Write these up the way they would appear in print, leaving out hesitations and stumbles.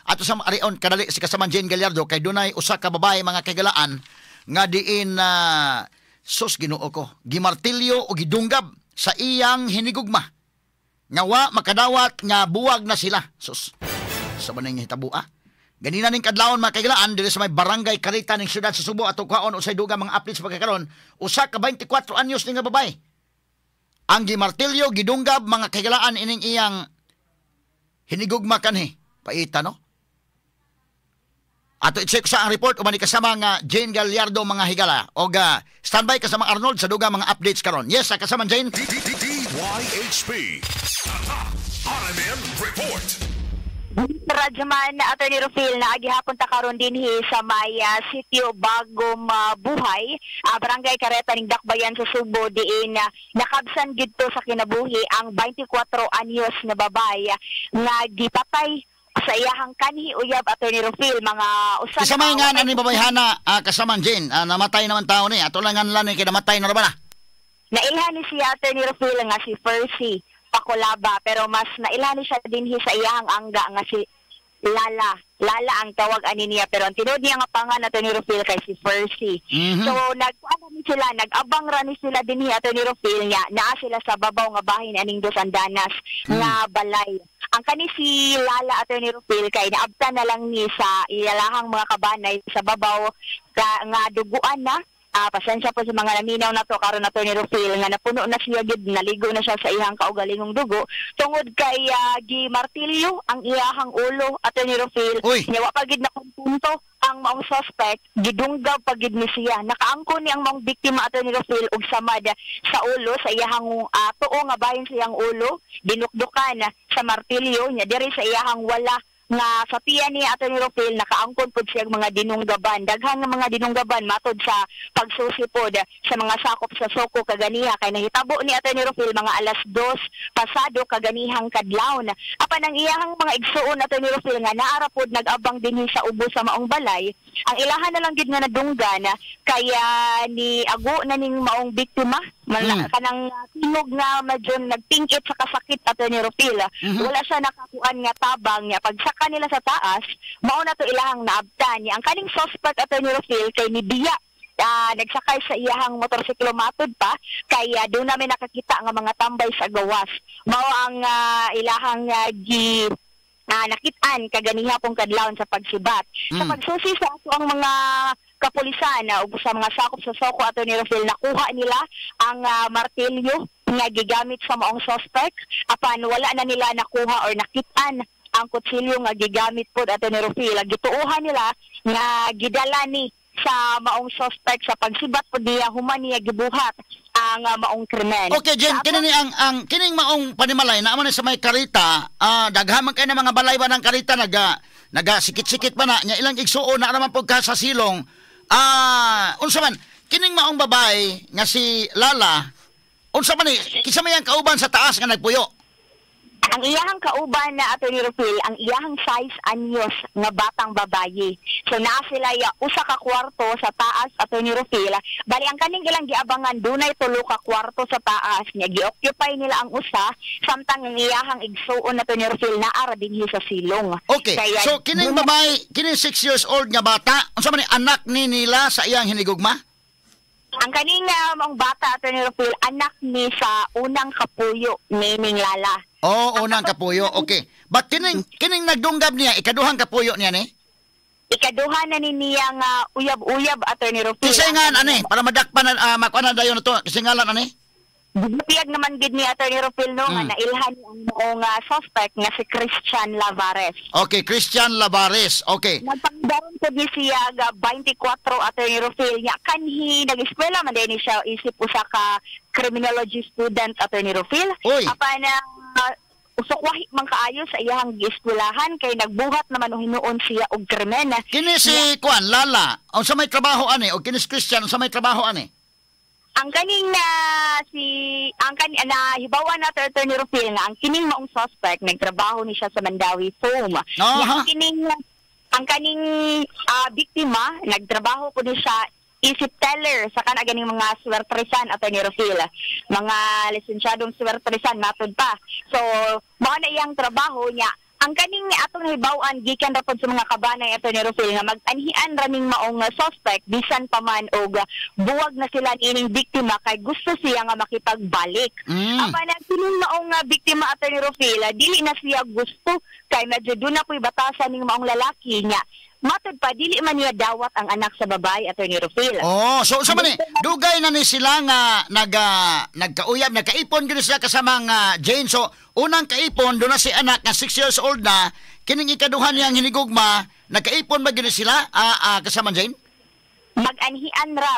Ato sa arion kadali si kasamang Jane Gallardo kay dunay usa ka babae, mga kahigalaan, nga diin na sus, Ginoo ko, gimartilyo o gidunggab sa iyang hinigugma nga wa makadawat nga buwag na sila. Sus, sa ba ning hitabo ah? Ganina ning kadlawon, mga kahigalaan, diri sa may Barangay Carita ning siyudad sa Sugbo. Ato kuhaon usay dugang mga updates pagkakaron. Usa ka 24 anyos ni nga babae ang gimartilyo, gidunggab, mga kahigalaan, ining iyang hinigugma kanhi. Paita, no? Ato i-check sa ang report uban ni kasama nga Jane Gallardo, mga higala. Og standby kasama Arnold sa dugang mga updates karon. Yes, kasama Jane. DYHP. RMN Report. Radyaman na, Attorney Rufil, na gihapon ta karon dinhi sa may sitio Bagong Buhay, Barangay Careta ning Dakbayan sa Sugbo, diin nakabsan gidto sa kinabuhi ang 24 anyos nga babae nga gipatay sa iyahang kanhi uyab, Attorney Rufil, mga usa Kasama na nga ni babayhana, kasama Jane, namatay naman tao ni. Ato lang nga ni kay namatay na ra ba na? Nailhan ni siya, Attorney Rufil, nga si Percy Pakulaba, pero mas nailhan ni siya dinhi sa iyahang angga nga si Lala. Lala ang tawag ani niya, pero ang tinuod niya nga pangan, Attorney Rufil, kay si Percy. So nagkuan ni sila, nag-abang ra ni sila dinhi, Attorney Rufil, niya naa sila sa babaw nga bahin aning Dos Andanas nga balay. Ang kani si Lala, Attorney Rufil, kay naabtan na lang ni sa iyalahang mga kabanay sa babaw ka, nga duguan na. Pasensya po sa mga naminaw na to karon, Attorney Rufil, nga napuno na siya gid, naligo na siya sa iyang kaugalingong dugo tungod kay gimartilyo ang iyahang ulo, Attorney Rufil. Uy. Nya wa pa gid na punto ang maong suspect, gidunggab pa gid ni siya. Nakaangkon ni ang maong biktima, Attorney Rufil, og samad sa ulo, sa iyahang tuo nga bahin sa iyang ulo, dinukdukan sa martilyo. Nya diri sa iyahang wala nga sa tiyan ni Attorney Rufil, nakaangkon pod siya mga dinunggaban, daghan nga mga dinunggaban, matod sa pagsusi pod sa mga sakop sa Soko kaganiha, kay nahitabo ni, Attorney Rufil, mga alas 2 pasado kaganihang kadlawon. Apan ang iyahang mga igsuon, Attorney Rufil, nga naara pod nag-abang dinhi sa ubos sa maong balay, ang ilahan na lang gid nga nadunggan kaya ni ago na ning maong biktima man, kanang tingog nga medyo nagtingkit sa kasakit, Attorney Rufil. Wala siya nakakuan nga tabang niya. Pagsaka nila sa taas, mao na to ilahang naabtan niya. Ang kaning suspect, Attorney Rufil, kay nibiya, nagsakay sa iyahang motorsiklo matod pa kaya doon namin nakakita nga mga tambay sa gawas. Mao ang ilahang gi nakit-an kaganiha pong kadlawon sa pagsibat. Sa pagsusi sa ato ang mga kapulisan ug sa mga sakop sa Soko, Attorney Rufil, nakuha nila ang martilyo nga gigamit sa maong suspect, apan wala na nila nakuha or nakit-an ang kutsilyo nga gigamit pod, Attorney Rufil. Gituohan nila nga gidala ni sa maong suspect sa pagsibat pod niya human niya gibuhat ang maong krimen. Okay, Jen, kini ni ang kining maong panimalay naa man ni sa may Carita, daghan man kay na mga balay ba ng Carita, naga sikit-sikit pa na nya ilang igsuon na naman pud ka sa silong. Unsa man kining maong babae nga si Lala, unsa man ni, kinsa may ang kauban sa taas nga nagpuyo? Ang iyahang kauban na, Attorney Rufil, ang iyahang 6 anyos nga batang babayi. So naa sila ya usa ka kwarto sa taas, Attorney Rufil. Bali ang kaning ilang giabangan, dunay tulo ka kwarto sa taas nya gi-occupy nila ang usa samtang ang iyahang igsuon, Attorney Rufil, naa ra dinhi sa silong. Okay. Kaya So kining babae, kining 6 years old nga bata, unsa man ni, anak ni nila sa iyang hinigugma? Ang kaning maong bata, Attorney Rufil, anak ni sa unang kapuyo ni ning Lala. Oh, unang kapuyo. Okay. But kining nagdunggab niya, ikaduhang kapuyo niya ni? Ikaduha na ni niya nga uyab-uyab, Attorney Rufil. Kinsa nga ani para madakpan na makuha na dayon na to. Kinsa ngalan ani? Gipiyag naman gid ni Attorney Rufil, no, nga nailhan ang maong suspect nga si Christian Lavares. Okay, Christian Lavares. Okay. Nagpangdaron po ni siya ga 24, Attorney Rufil, nya kanhi nag-eskwela man din siya isip usa ka criminology student, Attorney Rufil. Uy. Apan usokwahi man kaayo sa iyahang gieskwelahan kay nagbuhat naman og hinuon siya og krimen. Kini si Kuan Lala, unsa may trabaho ani o kini si Christian, unsa may trabaho ani? Ang kaning na si ang kan na hibawan na, Attorney Rufil, nga ang kining maong suspect nagtrabaho ni siya sa Mandaue Foam. Ang kining ang kaning biktima nagtrabaho po ni siya isip teller sa kana ganing mga swertrisan, Attorney Rufil. Mga lisensyadong swertrisan matod pa. So mao na iyang trabaho niya. Ang kaning atong nahibaw-an gikan ra pod sa mga kabanay, Attorney Rufil, nga mag-anhian ra ning maong suspect bisan pa man og buwag na sila ining biktima kay gusto siya nga makipagbalik. Apan ang kining maong biktima, Attorney Rufil, dili na siya gusto kay medyo doon na po'y batasan ning maong lalaki niya. Matod pa, dili man niya dawat ang anak sa babae, Attorney Rufil. Oh, so sa man ni, dugay na ni sila nga nagkauyab, nagkaipon gyud sila kasamang Jane. So unang kaipon do na si anak nga 6 years old na, kining ikaduha niyang hinigugma, nagkaipon ba gyud sila kasama Jane? Mag-anhian ra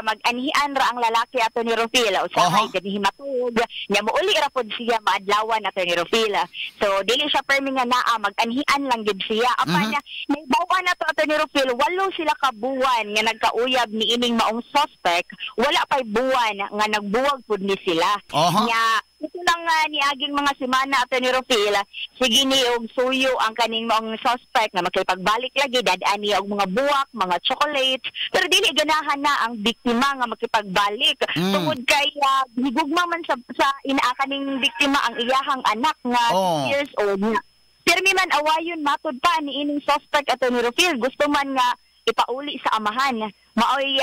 ang lalaki, Attorney Rufil. Usahay uh himatug nya mouli ra pod siya maadlawan, Attorney Rufil. So dili siya permi nga naa, mag-anhian lang gid siya. Apan nahibaw-an na to, Attorney Rufil, 8 sila ka buwan nga nagkauyab ni ining maong suspect, wala pay buwan nga nagbuwag pud ni sila. Nya ito lang niaging mga semana, Attorney Rufil, sige ni og suyo ang kaning maong suspect nga makipagbalik lagi, dadaan niya og mga buwak, mga chocolates, pero dili ganahan na ang biktima nga makipagbalik tungod kay higugma man sa inaa kaning biktima ang iyahang anak nga 6 years old na. Pirmi man awayon matod pa ni ining suspect, Attorney Rufil, gusto man nga ipauli sa amahan. Maoy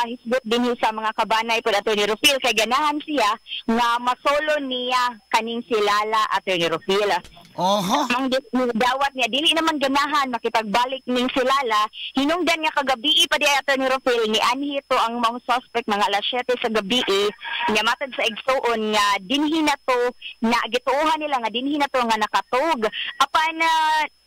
hisgot din sa mga kabanay po, Attorney Rufil, kay ganahan siya nga masolo niya kaning si Lala, Attorney Rufil. Ang dawat niya, dili naman ganahan makipagbalik ning si Lala. Hinungdan nga kagabi pa di, Attorney Rufil, ni anhi to ang mga suspect mga alas 7 sa gabi niya, matad sa igsuon nga dinhi na to na gituohan nila nga dinhi na to nga nakatug. Apan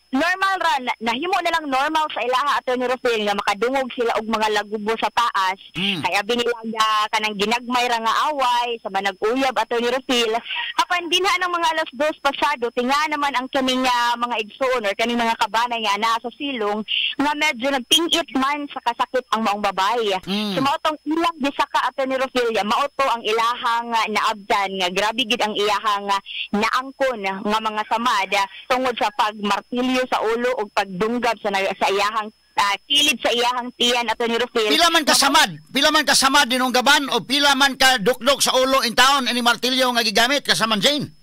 normal ra nahimo na lang normal sa ilaha, Attorney Rufil, nga makadungog sila og mga lagubo sa taas. Kaya binilaga kanang ginagmay ra nga away sa manag-uyab, Attorney Rufil. Apan dinha ng mga alas 2 pasado, tinga naman ang kaning mga igsuon or kaning mga kabanay nga naa sa silong nga medyo nagtingit man sa kasakit ang maong babae. So mao tong ilang gisaka, Attorney Rufil, ya mao to ang ilahang naabdan nga grabe gid ang iyahang naangkon nga mga samad tungod sa pagmartilyo sa ulo o pagdunggab sa iyahang kilid sa iyahang tiyan, Attorney Rufil. Pila man kasamad? Pila man kasamad dinunggaban o pila man ka dukdok sa ulo in town ani martilyo nga gigamit kasaman Jane?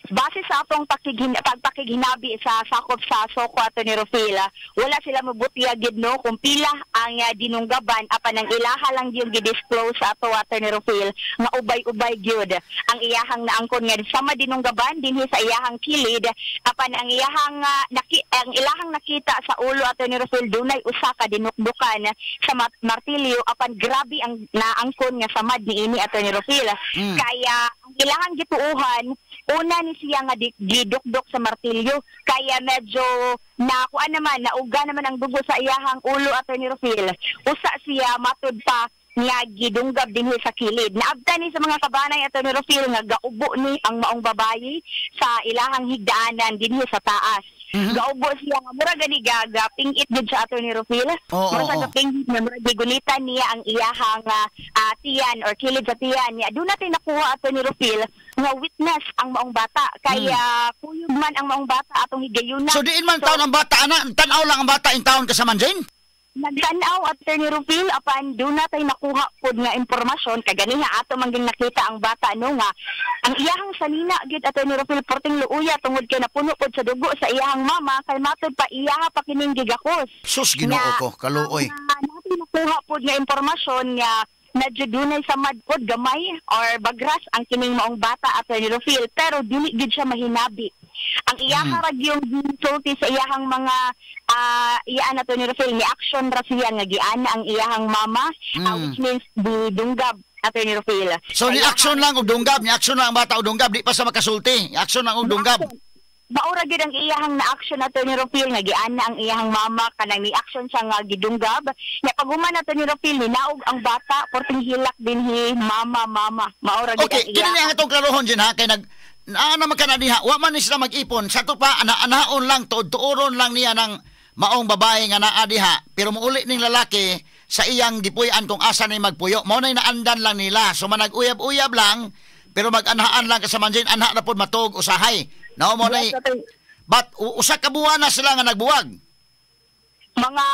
Base sa atong pagpakighinabi sa sakop sa Soko, Attorney Rufil, wala sila mabutya gid no kung pila ang dinunggaban, apan ang ilaha lang yung gi-disclose sa ato, Attorney Rufil, nga ubay-ubay gyud ang iyahang naangkon nga sama dinunggaban dinhi sa iyahang kilid, apan ang iyahang ang ilahang nakita sa ulo, Attorney Rufil, dunay usa ka dinukdukan sa martilyo, apan grabe ang naangkon nga samad niini, Attorney Rufil. Kaya ang ilahang gituohan, una ni siya nga gidukdok sa martilyo, kaya medyo nakuan naman, nauga naman ang dugo sa iyahang ulo, Attorney Rufil. Usa siya matud pa nga gidunggab dinhi sa kilid. Naabtan ni sa mga kabanay, Attorney Rufil, nga gaubo ni ang maong babayi sa ilahang higdaanan dinhi sa taas. Gaubo siya nga mura gani gaga pingit gid siya, Attorney Rufil. Mura sa pingit nga mura gigulitan niya ang iyahang tiyan or kilid sa tiyan niya. Doon natin nakuha, Attorney Rufil, nga witness ang maong bata. Kaya kuyog man ang maong bata atong higayuna. So diin man taon ang bata ana, tan-aw lang ang bata in taon kasaman Jane? Nagtanaw, Attorney Rufil, apan doon natay nakuha pod nga impormasyon kay ganiha ato mangging nakita ang bata no nga ang iyahang sanina gid, Attorney Rufil, porting luuya tungod kay napuno pod sa dugo sa iyahang mama kay matud pa iyaha pa kining gigakos. Sus, Ginoo ko, kaluoy. Natin nakuha pod nga impormasyon nga medyo dunay samad pod gamay or bagras ang kining maong bata, Attorney Rufil, pero dili gid siya mahinabi. Ang iyahang ragyong gisulti sa iyahang mga iyaan na to ni Rufil, ni action ra siya nga giana ang iyahang mama, which means didunggab, Attorney Rufil. So ni action lang og dunggab, ni action lang ang bata og dunggab, di pa sa makasulti. Ni action lang og dunggab. Maura gyud ang iyahang na-action, Attorney Rufil, nga giana ang iyahang mama kanang ni action siya nga gidunggab. Nya pag-human, Attorney Rufil, ninaog ang bata porting hilak dinhi mama mama. Maura gyud Okay, ang kini iyahang. ang atong klarohon din ha kay nag naa naman ka na diha, wa man ni sila mag-ipon. Sa to pa, ana-anaon lang, tuod-tuoron lang niya ng maong babae nga naa diha. Pero muuli ning lalaki sa iyang gipuy-an kung asa ni magpuyo. Mao na'y naandan lang nila. So manag-uyab-uyab lang, pero mag-anahan lang kasama dyan, anha na po matug usahay. No, mo na'y, but usa ka buwan na sila nga nagbuwag. Mga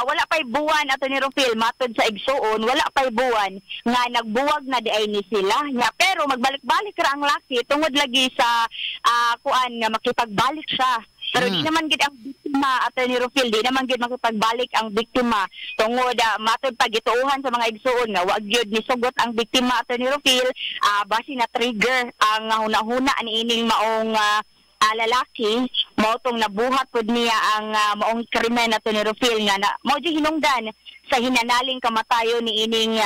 wala pa'y buwan, Attorney Rufil, matod sa igsuon, wala pa'y buwan nga nagbuwag na di ay ni sila nya, pero magbalik-balik ra ang laki tungod lagi sa kuan nga makipagbalik siya. Pero di naman gid ang biktima, Attorney Rufil, di naman gid makipagbalik ang biktima tungod matod pa gituohan sa mga igsuon nga wa gyud ni sugot ang biktima, Attorney Rufil, basi na trigger ang hunahuna ni ining maong lalaki, mao tong nabuhat pud niya ang maong krimen, Attorney Rufil, nga na mao jud hinungdan sa hinanaling kamatayon ni ining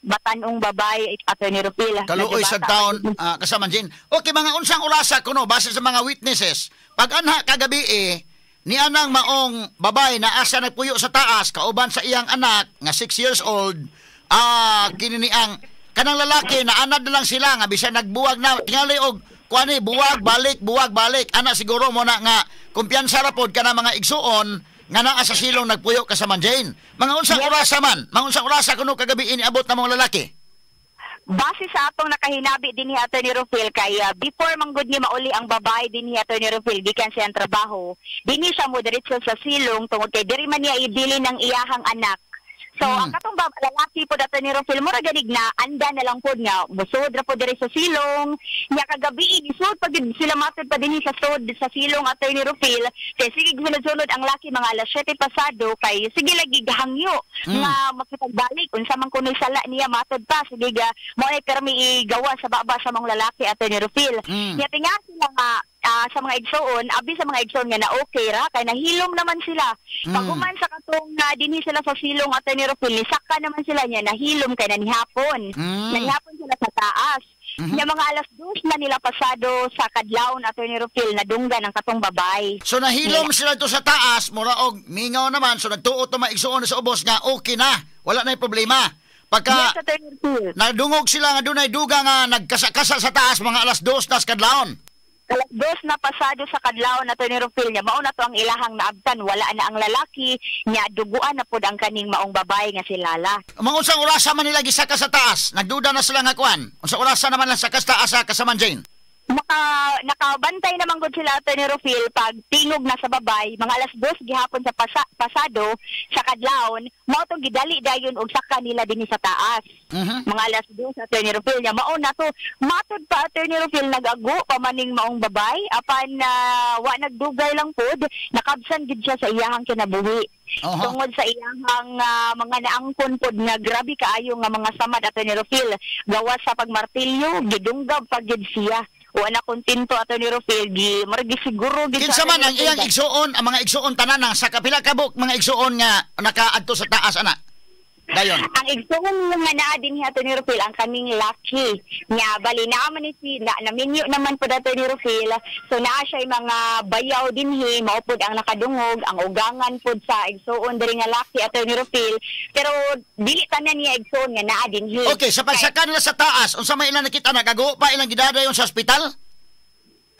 batanong babae, Attorney Rufil. Kaluoy sa taon, kasama Jane. Okay, mga unsang orasa kuno base sa mga witnesses? Pag anha kagabi eh, ni anang maong babae na asa nagpuyo sa taas kauban sa iyang anak nga 6 years old, kini ni ang kanang lalaki na anad na lang sila nga bisan nagbuwag na tingali og kuani, buwag balik, buwag balik ana, siguro mo na nga kumpiyansa ra pod kana mga igsuon nga naa sa silong nagpuyo, kasama Jane. Mga unsang orasa man, mga unsang orasa kuno kagabi iniabot na mga lalaki? Base sa atong nakahinabi din ni Attorney Rufil kay before manggod ni mauli ang babae din ni Attorney Rufil gikan sa iyang trabaho, dinhi siya mo diretso sa silong tungod kay diri man niya ibili ng iyahang anak. So ang katong lalaki po, Attorney Rufil, mura ganig na anda na lang pod nga musod ra pod diri sa silong. Nya kagabi gisud pa gid sila matod pa dinhi sa sod sa silong, Attorney Rufil, kay sige sunod-sunod ang laki mga alas 7 pasado kay sige lagi gahangyo nga makipagbalik unsa man kunoy sala niya. Matod pa sige ga mo ay permi igawa sa baba sa mga lalaki, Attorney Rufil. Nya tinga sila nga sa mga igsoon, abi sa mga igsoon nga na okay ra kay nahilom naman sila. Pag human sa katong dinhi sila sa silong, Attorney Rufil, nisaka naman sila niya nahilom kay nanihapon. Nanihapon sila sa taas. Nya mga alas 2 na nila pasado sa kadlawon, Attorney Rufil, nadunggan ang katong babay. So nahilom sila to sa taas, mura og mingaw naman, so nagtuo to mga igsuon sa ubos nga okay na, wala na yung problema. Pagka Yes, Attorney Rufil. Nadungog sila nga dunay duga nga nagkasa-kasa sa taas mga alas 2 nas kadlawon. Alas 2 na pasado sa kadlawon, Attorney Rufil, niya mao na to ang ilahang naabtan, wala na ang lalaki nya duguan na pud ang kaning maong babae nga si Lala. Mga unsang orasa man nila gisaka sa taas? Nagduda na sila nga kuan. Unsang orasa naman lang saka sa taas sa kasaman Jane? Nakabantay naman gud sila, Attorney Rufil, pag tingog na sa babay mga alas 2 gihapon sa pasado sa kadlawon, mao tong gidali dayon og saka nila dinhi sa taas. Mga alas 2, Attorney Rufil, nya mao na to. Matod pa, Attorney Rufil, nag-ago pa maning maong babay apan wa nagdugay lang pod, nakabsan gid siya sa iyahang kinabuhi tungod sa iyahang mga naangkon pod nga grabe kaayo nga mga samad, Attorney Rufil, gawas sa pagmartilyo, gidunggab pa gid siya. Wa na kontento, Attorney Rufil, gi murag gisiguro gid Kinsa sa man ang Attorney iyang Rufil. Igsuon, ang mga igsuon tanan ang sa kapila kabuk mga igsuon nga nakaadto sa taas ana? Dayon. Ang igsuon nga naa din ni Attorney Rufil ang kaming laki. Nga bali naa man ni si na, naminyo naman po, Attorney Rufil. So naa siya mga bayaw dinhi, mao pod ang nakadungog, ang ugangan pod sa igsuon diri nga laki, Attorney Rufil. Pero dili tanan niya igsuon nga naa dinhi. Okay, sa pagsaka nila sa taas, unsa may ilang nakita, nagago pa ilang gidadayon sa ospital?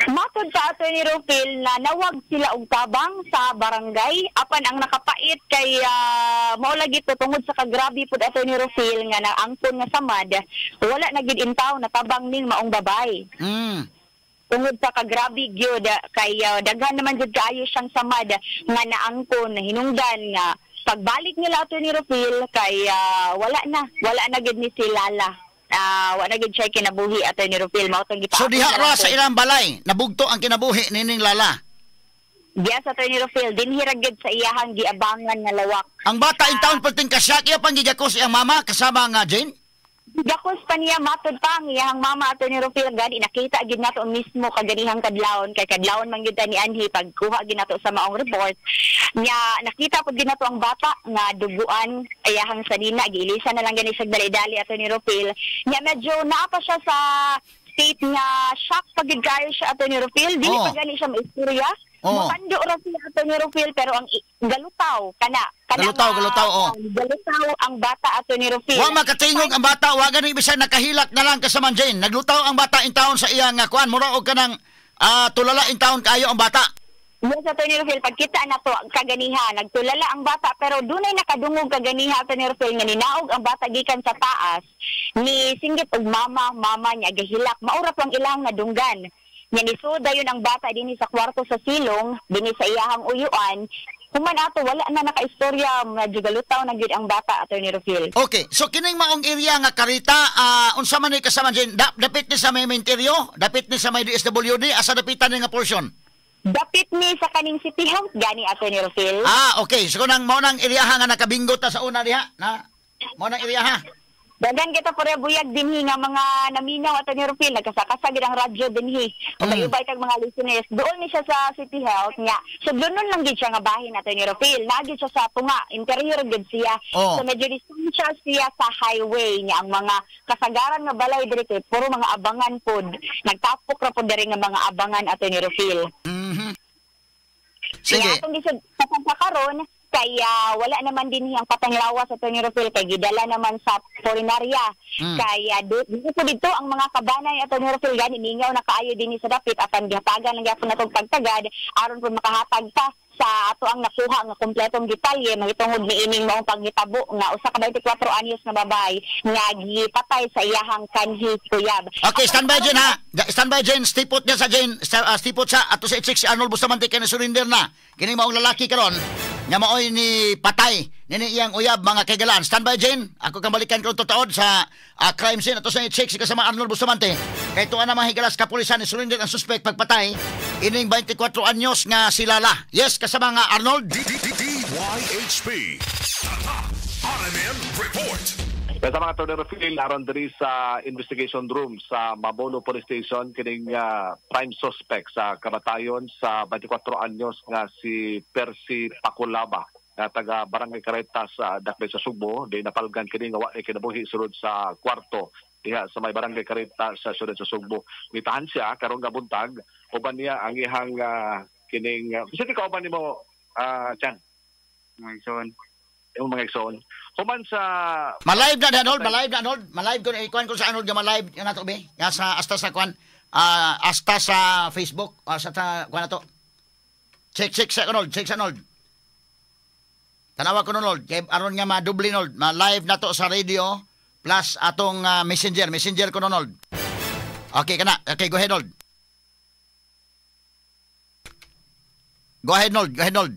Matod sa Attorney Rufil na nawag sila og tabang sa barangay apan ang nakapait kay mao lagi to tungod sa kagrabe pud, Attorney Rufil, nga naangkon nga samad, wala na gid intaw natabang ning maong babay tungod sa kagrabe gyud kay daghan naman jud kaayo siyang samad nga naangkon, hinungdan nga pagbalik nila, Attorney Rufil, kay wala na gid ni si Lala, wala na gid siya kinabuhi, Attorney Rufil, mao tong So diha gipaabot na ra lang sa po. ilang balay, nabugto ang kinabuhi nining Lala. Yes, Attorney Rufil, dinhi ra gyud sa iyahang giabangan nga lawak. Ang bata in town perting kasyak, iya pang gigakos iyang mama kasama nga Jane? Gakos pa niya matod pa ang iyahang mama, Attorney Rufil, gani nakita gid nato mismo kaganihang kadlawon kay kadlawon man gyud ta ni anhi pagkuha gid nato sa maong report nya. Nakita pud gid nato ang bata nga duguan iyahang sanina, giilisan na lang gani sa dali-dali, Attorney Rufil. Nya medyo naa pa siya sa state nga shock pa gid kayo siya, Attorney Rufil, dili pa gani siya maistorya. Mapando ra siya, Attorney Rufil, pero ang galutaw kana kana Galutaw, galutaw, oh. Galutaw ang bata, Attorney Rufil. Wa makatingog ang bata, wa gani bisan nakahilak na lang kasama Jane. Naglutaw ang bata in town sa iyang kuan, mura og kanang tulala in town kayo ang bata. Yes, Attorney Rufil, pagkita na to kaganiha, nagtulala ang bata pero dunay nakadungog kaganiha, Attorney Rufil, nga ninaog ang bata gikan sa taas ni singgit og "Mama, mama," niya gahilak. Maura po ang ilang nadunggan. Nya nisuda yun ang bata dinhi sa kwarto sa silong, dinhi sa iyahang uyuan. Human ato wala na nakaistorya, medyo galutaw na gyud ang bata, Attorney Rufil. Okay, so kining maong area nga Karita, unsa man ni kasama Jane? Dapit ni sa may menteryo, dapit ni sa may DSWD, asa dapitan ni nga portion? Dapit ni sa kaning City Health gani, Attorney Rufil. Ah, okay. So nang mao nang iriyaha nga nakabinggot ta sa una diha, na. Mao nang iriyaha. Dagan kita pare buyag dinhi nga mga naminaw, Attorney Rufil, nagkasakasa gid ang radyo dinhi. Ubay-ubay kag mga listeners. Doon ni siya sa City Health nga. So dunon lang gid siya nga bahin, Attorney Rufil. Naa gid siya sa tunga, interior gid siya. Oh. So medyo distansya siya sa highway niya ang mga kasagaran nga balay diri kay puro mga abangan pod. Nagtapok ra pod diri nga mga abangan, Attorney Rufil. Sige. Kaya atong gisud sa karon kaya wala naman din hiyang patanglawas sa Attorney Rufil kay gidala naman sa punerarya. Kaya dito dito ang mga kabanay, Attorney Rufil, gani mingaw na kaayo dinhi sa dapit apan gihatagan lang gyapon natong pagtagad aron pud makahatag pa sa ato ang nakuha nga kompletong detalye mahitungod niining maong panghitabo nga usa ka 24 anyos nga babae nga gipatay sa iyahang kanhi kuyab. Okay, stand by Jen ha. Stand by Jen, stipot niya sa Jen, stipot sa ato sa 86 si Arnold Bustamante kay surrender na. Kini maong lalaki karon nga maoy ni patay nini iyang uyab, mga kaigalan. Stand by Jen, ako kang balikan karon tutaod sa crime scene ato sa 86 si kasama Arnold Bustamante. Kay tuwa na mga higalas kapulisan ni surrender ang suspect pagpatay ining 24 anyos nga si Lala. Yes, kasama nga Arnold. DYHP. Tatak RMN Report. Sa mga Attorney Rufil, aron diri sa investigation room sa Mabolo Police Station kining prime suspect sa kamatayon sa 24 anyos nga si Percy Pakulaba nga taga Barangay Carretas sa Dakbay sa Sugbo. Di napalgan kini nga wa ni kinabuhi sulod sa kwarto diha sa may Barangay Carretas sa siyudad sa Sugbo. Nitahan siya karong nga buntag uban niya ang iyang kining kasi ka uban nimo Chan? Mga igsoon. Yung mga igsoon. Human sa Malive na Arnold, malive na Arnold, malive ko ikuan ko sa Arnold nga malive nga nato be. Nga sa hasta sa kuan, hasta sa Facebook, sa kuan nato. Check check sa Arnold, check sa Arnold. Tanawa ko Arnold, kay aron nga madubli Arnold, ma-live nato sa radio plus atong messenger ko Arnold. Okay kana. Okay, go ahead Arnold. Go ahead Arnold, go ahead Arnold.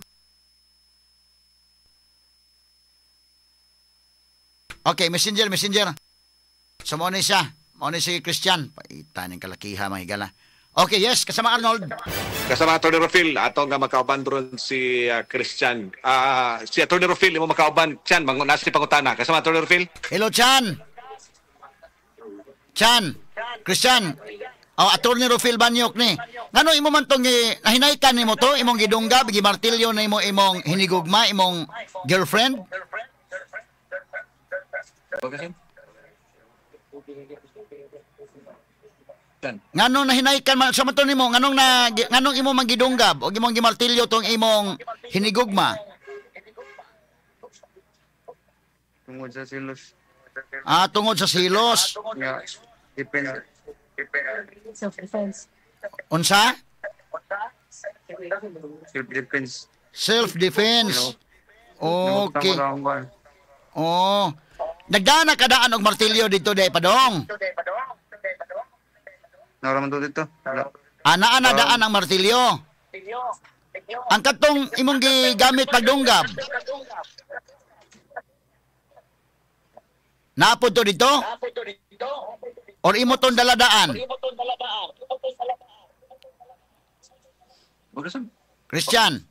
Okay, messenger. So, mo ni siya. Mo ni si Christian. Paita ng kalakiha, mga higala. Okay, yes, kasama Arnold. Kasama Attorney Rufil, ato nga makauban ron si Christian. Si Attorney Rufil, imo makauban. Chan, nasa si pangutana. Kasama Attorney Rufil. Hello, Chan. Chan. Christian. Oh, Attorney Rufil Banyok ni. Ngano imo man tong nahinaykan nimo to, imong gidunggab, gimartilyo na imo imong hinigugma, imong girlfriend? Nganong nahinaykan man sa man to nimo, nganong na nganong imo man gidunggab o imong gimartilyo tong imong hinigugma? Tungod sa silos. Ah, tungod sa silos. Yeah. Depende. Self-defense. Unsa? Self-defense. Self-defense. Okay. Oh. Nagdana kadaan og martilyo dito day padong. Naraman to dito. Ana ana daan ang martilyo. Ang katong imong gigamit pagdunggab. Naapod to dito? Or imo tong daladaan? Christian.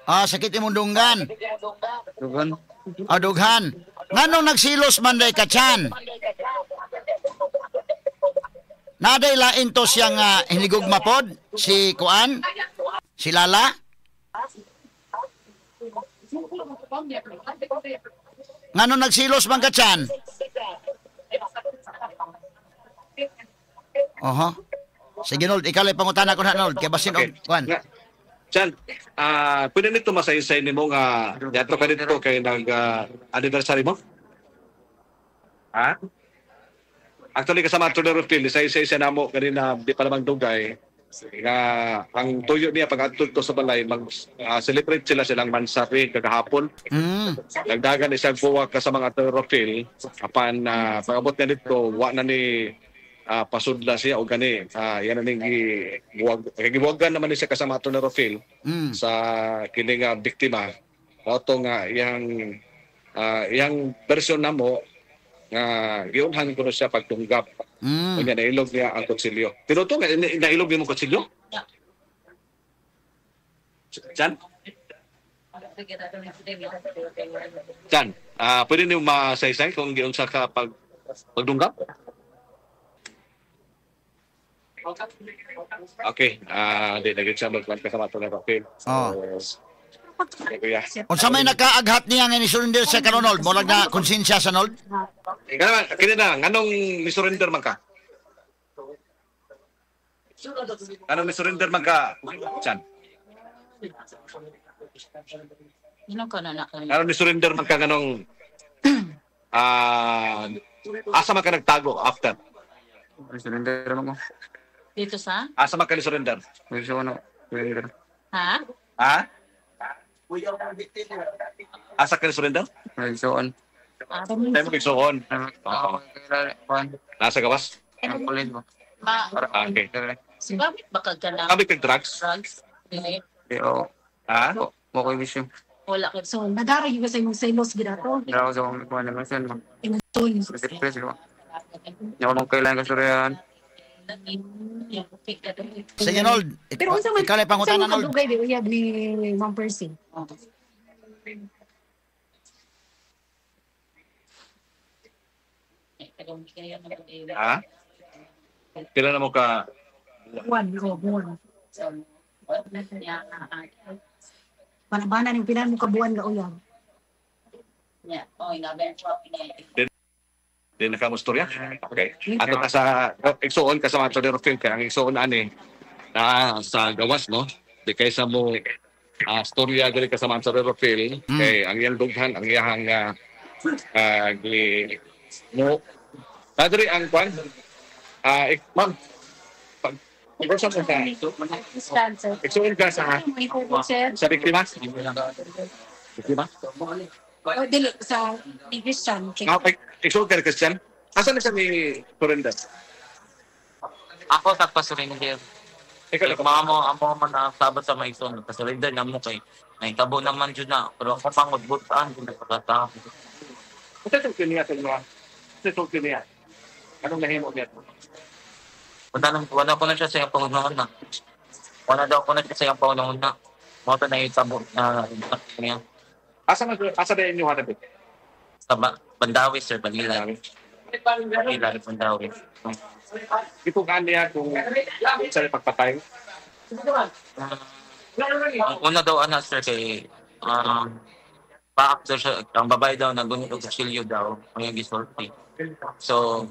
Ah, sakit imong dunggan. Dughan. Ah, dughan. Nganong nagsilos man day ka, Chan? Naday lain to siyang hinigugma pod si Kuan? Si Lala? Nganong nagsilos man ka, Chan? Oho. Sige, Nold, ikaw lang pangutana ko na, Nold. Kaya basin og Kuan. Chan, pwede nito masaysay nimo nga yato ka dito kay nag-anniversary mo? Ha? Actually, kasama Attorney Rufil, isaysay siya namo kanina di pa namang dugay nga ang tuyo niya pag adto sa balay mag-celebrate sila silang mansari kagahapon. Nagdagan isang buwak kasama Attorney Rufil apan pag-abot niya dito wa na ni pasudla siya o gani yan ang gibuwagan naman ni siya kasama Attorney Rufil sa kini nga biktima. Mao nga iyang version namo nga giunhan ko siya pagtunggap. Kanya nailog niya ang kutsilyo. Pero to nailog niya mong kutsilyo? Chan? Chan, pwede niyo masaysay kung giunsa ka pagdunggap? Okay, di na gyud siya magkuan kasama to na Rafael. Oh. Kuya. Unsa may nakaaghat niya nga ni-surrender siya karon, Nold? Murag na konsensya sa Nold? Kaya kini na, nganong ni-surrender man ka? Anong ni-surrender man ka, Chan? Anong ni-surrender man ka nganong asa man ka nagtago after? Surrender man ko. Dito sa? Asa man ka ni-surrender? Surrender. Ha? Ha? Asa ka ni-surrender? Nagsuon. Tayo mo kigsuon. Oo. Nasa gawas? Okay. Bakit ba ka ganang Kamit kag drugs? drugs? Dili. Oo. Ha? Mo ko'y bisyo. Wala ka. So, nadara yung sa imong selos ginato. Dara ko sa akong kuwan naman sir. Imong tol. Depress ko. Hindi ako nung kailangan kasuryahan. Sige, Nold. Pero unsa man Ikaw na pangutana, unsa man Nold. kadugay di uyab ni Ma'am Percy? Ha? Kailan na mo ka? Buwan, oh, buwan. Bana-bana ning pila mo ka buwan nga uyab. Di na ka mo storya? Okay. Ato ka sa igsuon ka sa mga Tony Rufin kay ang igsuon ani na sa gawas, no? Di kaysa mo storya diri ka sa mga Tony Rufin kay ang iyang dughan, ang iyang gi mo Padre ang kwan. Ma'am. Pag pag-usap mo ka. Igsuon ka sa sa biktima? Biktima? Oh, dili sa Christian. Okay, igsuon ka ni Christian? Asa na siya ni surrender? Ako sa pasurrender. Ikaw na Mga mo, amo man na sabot sa mga igsoon, pasurrender na mo kay nahitabo naman jud na, pero ako pang udbutan jud na pagkatao. Unsa itong niya sa inyo? Unsa itong niya? Anong nahimo niya? Wala ko na siya sa iyang pangunahon na. Wala daw ko na siya sa iyang pangunahon na. Mo to nahitabo na niya. Asa na asa na inyo hanapin? Sa Bandawi, sir, Banila. Banila, Bandawi. Gitukaan niya kung sa pagpatay? Ang una daw, ana, sir, kay baak daw siya, ang babae daw, nagunit og kutsilyo daw, ang yung gisulti. So,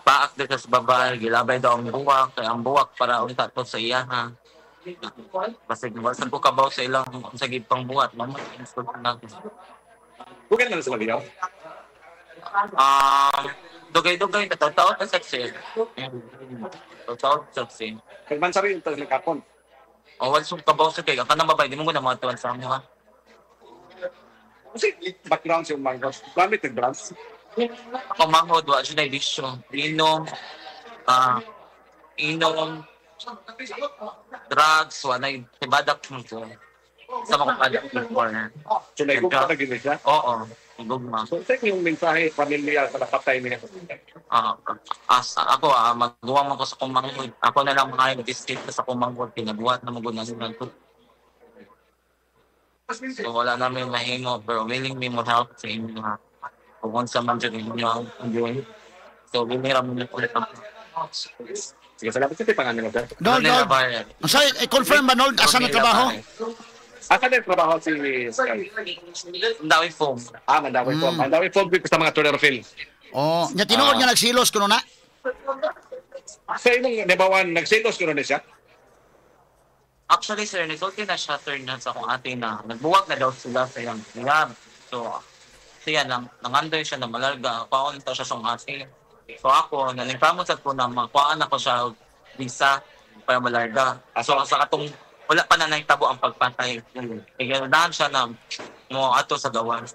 paak daw siya sa babae, gilabay daw ang buwak, kaya ang buwak para unta to sa iya, ha. Basig, wasag ko kabaw sa ilang sa gipang buhat, mamatay na. Bukan na sa maliyaw? Dugay-dugay, tataw na saksi. Tataw saksi. Nagmansari yung taglakapon. O, wasag kabaw sa kay, ang kanang babae, di mo ko na matuan sa amo, ha? Kasi background siya manghod. Gamit ng drugs? Ako manghod, wa siya na ibisyo. Inom, inom, drugs, wa na ibadak mo ko. Sa mga badak before. So, naigugma na gini siya? Oo, naigugma. So, take yung mensahe, pamilya, sa napatay niya. Ako, magawa mo ko sa kumanghod. Ako na lang mga district sa kumanghod. Pinabuhat na magunan nila ko. So, wala namin mahimo, pero willing me mo help sa inyo, ha. Kung unsa man dyan inyo ang buhay. So, willing mo na ulit ang Sige, salamat sa pangalan mo, sir. Nold, Nold. Sorry, confirm ba, Nold? Asa na trabaho? Asa na trabaho si Sky? Mandawi Foam. Mandawi Foam. Mandawi Foam sa mga Tony Rufil. Oh, nya tinuod nga nagsilos kuno na? Sa imong nabawan, nagsilos kuno na siya? Actually, sir, nagsulti na siya, sir, na sa akong ate na nagbuwag na daw sila sa iyang lab. So, siya lang, nangandoy siya na malarga. Paon ta siya sa akong ate. So ako, nalingkamot sa ko na makuhaan ako siya visa para malarga. So sa katong wala pa na nahitabo ang pagpatay. Kaya daan siya na mo ato sa gawas.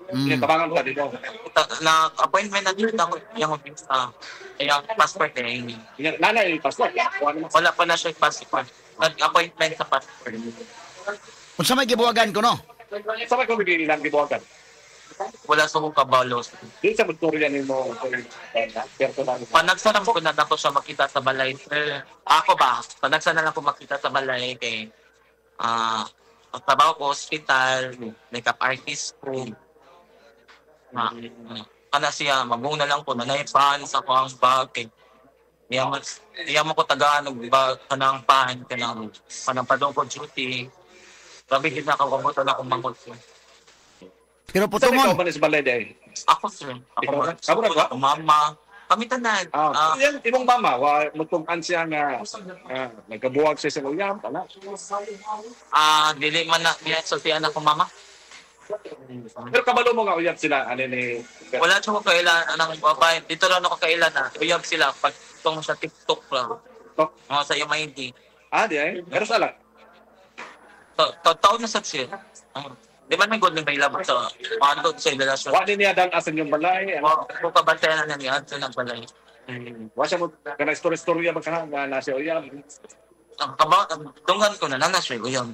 Tabangan ka dito. Na appointment na dito ako yung visa. Yung passport eh. Nanay passport. Wala pa na siya passport. Nag-appointment sa passport. Unsa may gibuwagan ko no? Unsa may ko ilang gibuwagan? Wala sa kong kabalo. Di sa motorya nimo kay personal. Panagsa lang ko na tapos siya makita sa balay, sir. Ako ba? Panagsa na lang ko makita sa balay kay ang trabaho ko hospital, makeup artist ko. Na, kana siya, mabung na lang ko, nanay pan sa ko ang bag kay iya mo ko tagaan og bag kanang pan kanang kanang padong ko duty. Grabe gid na ako na akong mangkot, sir. Pero Saan ikaw putungon. man is balay day? Ako, sir. Ako, Ikaw na? Amo na ba? Ako, mama. Kami tanan. Ah, yan imong mama wa mutug-an siya nga nagkabuwag siya sa uyab ana. Dili man na niya sultian ako, mama. Pero kabalo mo nga uyab sila ani ni Wala siya ko kailan anang babae. Dito lang ako kailan na. Uyab sila pag tong sa TikTok lang. Oh. Mga sa MID. Ah, di ay. Pero sa lang. Taon na sa siya. Di man may good may labot sa mga sa relasyon. Wa ni niya dal asan yung balay. Ano? Wa ko kabantayan na niya adto ng balay. Wa siya mo kana story-storya ba kana nga na siya uyab. Ang kaba dunggan ko na na siya uyab.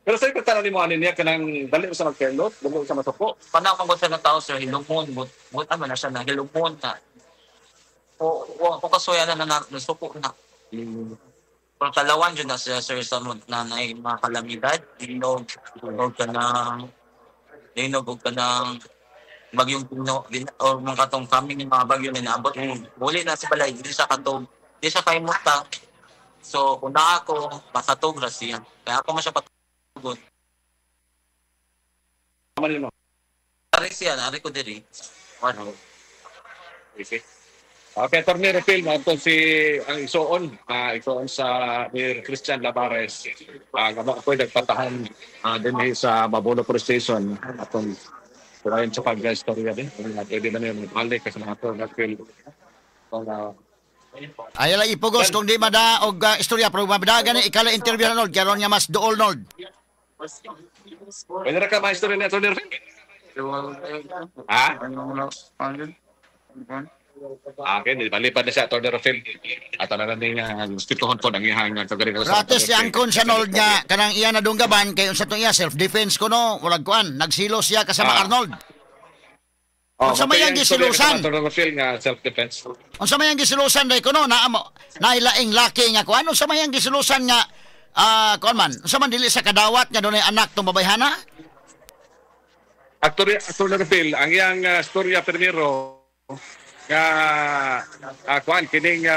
Pero sa pagtanaw nimo ani niya kanang dali mo sa magkelot, dali mo sa masuko. Panaw ko sa ng tao, sir, hilumon but but ano na siya na hilumon na. O wa ko kasuya na na nasuko na. Pero talawan dyan na siya, sir, sa na na mga kalamidad, linog, og kanang linog og kanang bagyong Pino, or mga katong coming mga bagyo na naabot. Muli na sa balay, di siya katog, di siya kaimuta. So, kung na ako, makatog ra siya. Kaya ako man siya patugon. Tama nimo. Ari siya, ari ko diri. Ano? Okay. Okay, Attorney Rafael, mo si ang isuon, isuon sa ni Christian Labares. Nga mo ako'y nagpatahan dinhi sa Mabulo Police Station atong kurayon sa pag-istorya din. Pwede na niyo magbalik kasi mga to Rafael. Kung Ay lang ipugos kung di mada og istorya pero mada gani ikala interview na Nold karon nga mas duol Nold. Pwede ra ka ma-istorya ni Attorney Rafael? Ha? Okay, di balipad na siya Attorney Rafael. At ano na din nga gusto po ang iyang kagaling sa Rates si angkon sa Nold nga kanang iya nadunggaban kay unsa tong iya self defense kuno murag kuan nagsilo siya kasama Arnold. Oh, Unsa may ang gisilusan? Attorney Rafael nga self defense. Unsa may ang gisilusan day kuno naa mo nailaing laki nga kuan unsa may ang gisilusan nga kuan man unsa man dili sa kadawat nga dunay anak tong babayhana? Attorney Rafael, ang iyang storya primero nga kuan kining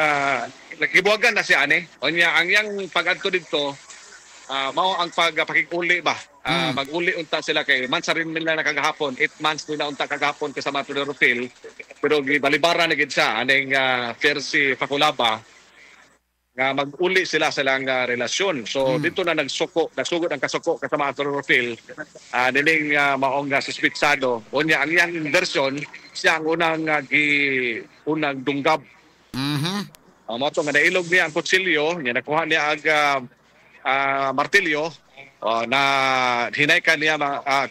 nagibuwagan na siya ani. Unya ang iyang pag-adto didto mao ang pagpakiguli ba. Mag-uli unta sila kay months rin nila nakagahapon, 8 months nila unta kagahapon kasama Attorney Rafael. Pero gibalibara na gid siya aning Percy Faculaba nga mag-uli sila sa ilang relasyon. So dito na nagsugod ang kasuko kasama Attorney Rafael nining maong suspitsado. Unya ang iyang version siya ang unang unang dunggab. Mao to nga nailog niya ang kutsilyo, niya nakuha niya ang martilyo na hinaykan niya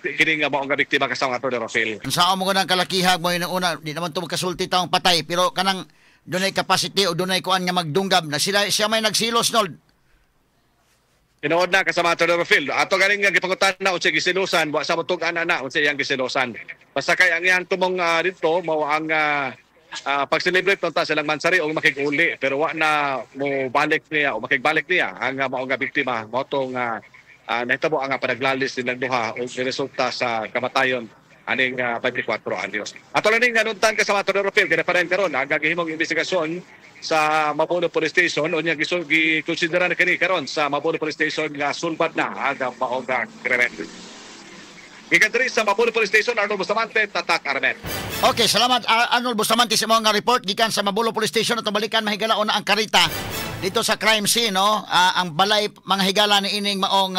kining maong nga biktima kasama Attorney Rafael. Unsa mo nang kalakihag mo yung una di naman to magkasulti taong patay pero kanang dunay capacity o dunay kuan nga magdunggab na sila siya may nagsilos Nold. Tinuod na kasama Attorney Rafael. Ato galing nga gipangutan na unsay gisilusan, wa sa mutug-an na unsay iyang gisilusan. Basta kay ang iyang tumong dito mao ang pag-celebrate unta silang mansari og makig-uli pero wa na mo balik niya o makigbalik niya ang maong nga biktima mao tong nahitabo ang panaglalis nilang duha ug resulta sa kamatayon aning 24 anyos. Ato lang ning nanuntan kasama Attorney Rafael kay pa karon ang gagahimong investigasyon sa Mabulo Police Station unya gikonsidera na kini karon sa Mabulo Police Station nga sulbad na ang maong krimen. Gikan diri sa Mabulo Police Station, Arnold Bustamante, Tatak RMN. Okay, salamat Arnold Bustamante sa mga report gikan sa Mabulo Police Station at balikan mahigala una ang karita dito sa crime scene, no? Ang balay mga higala ni ining maong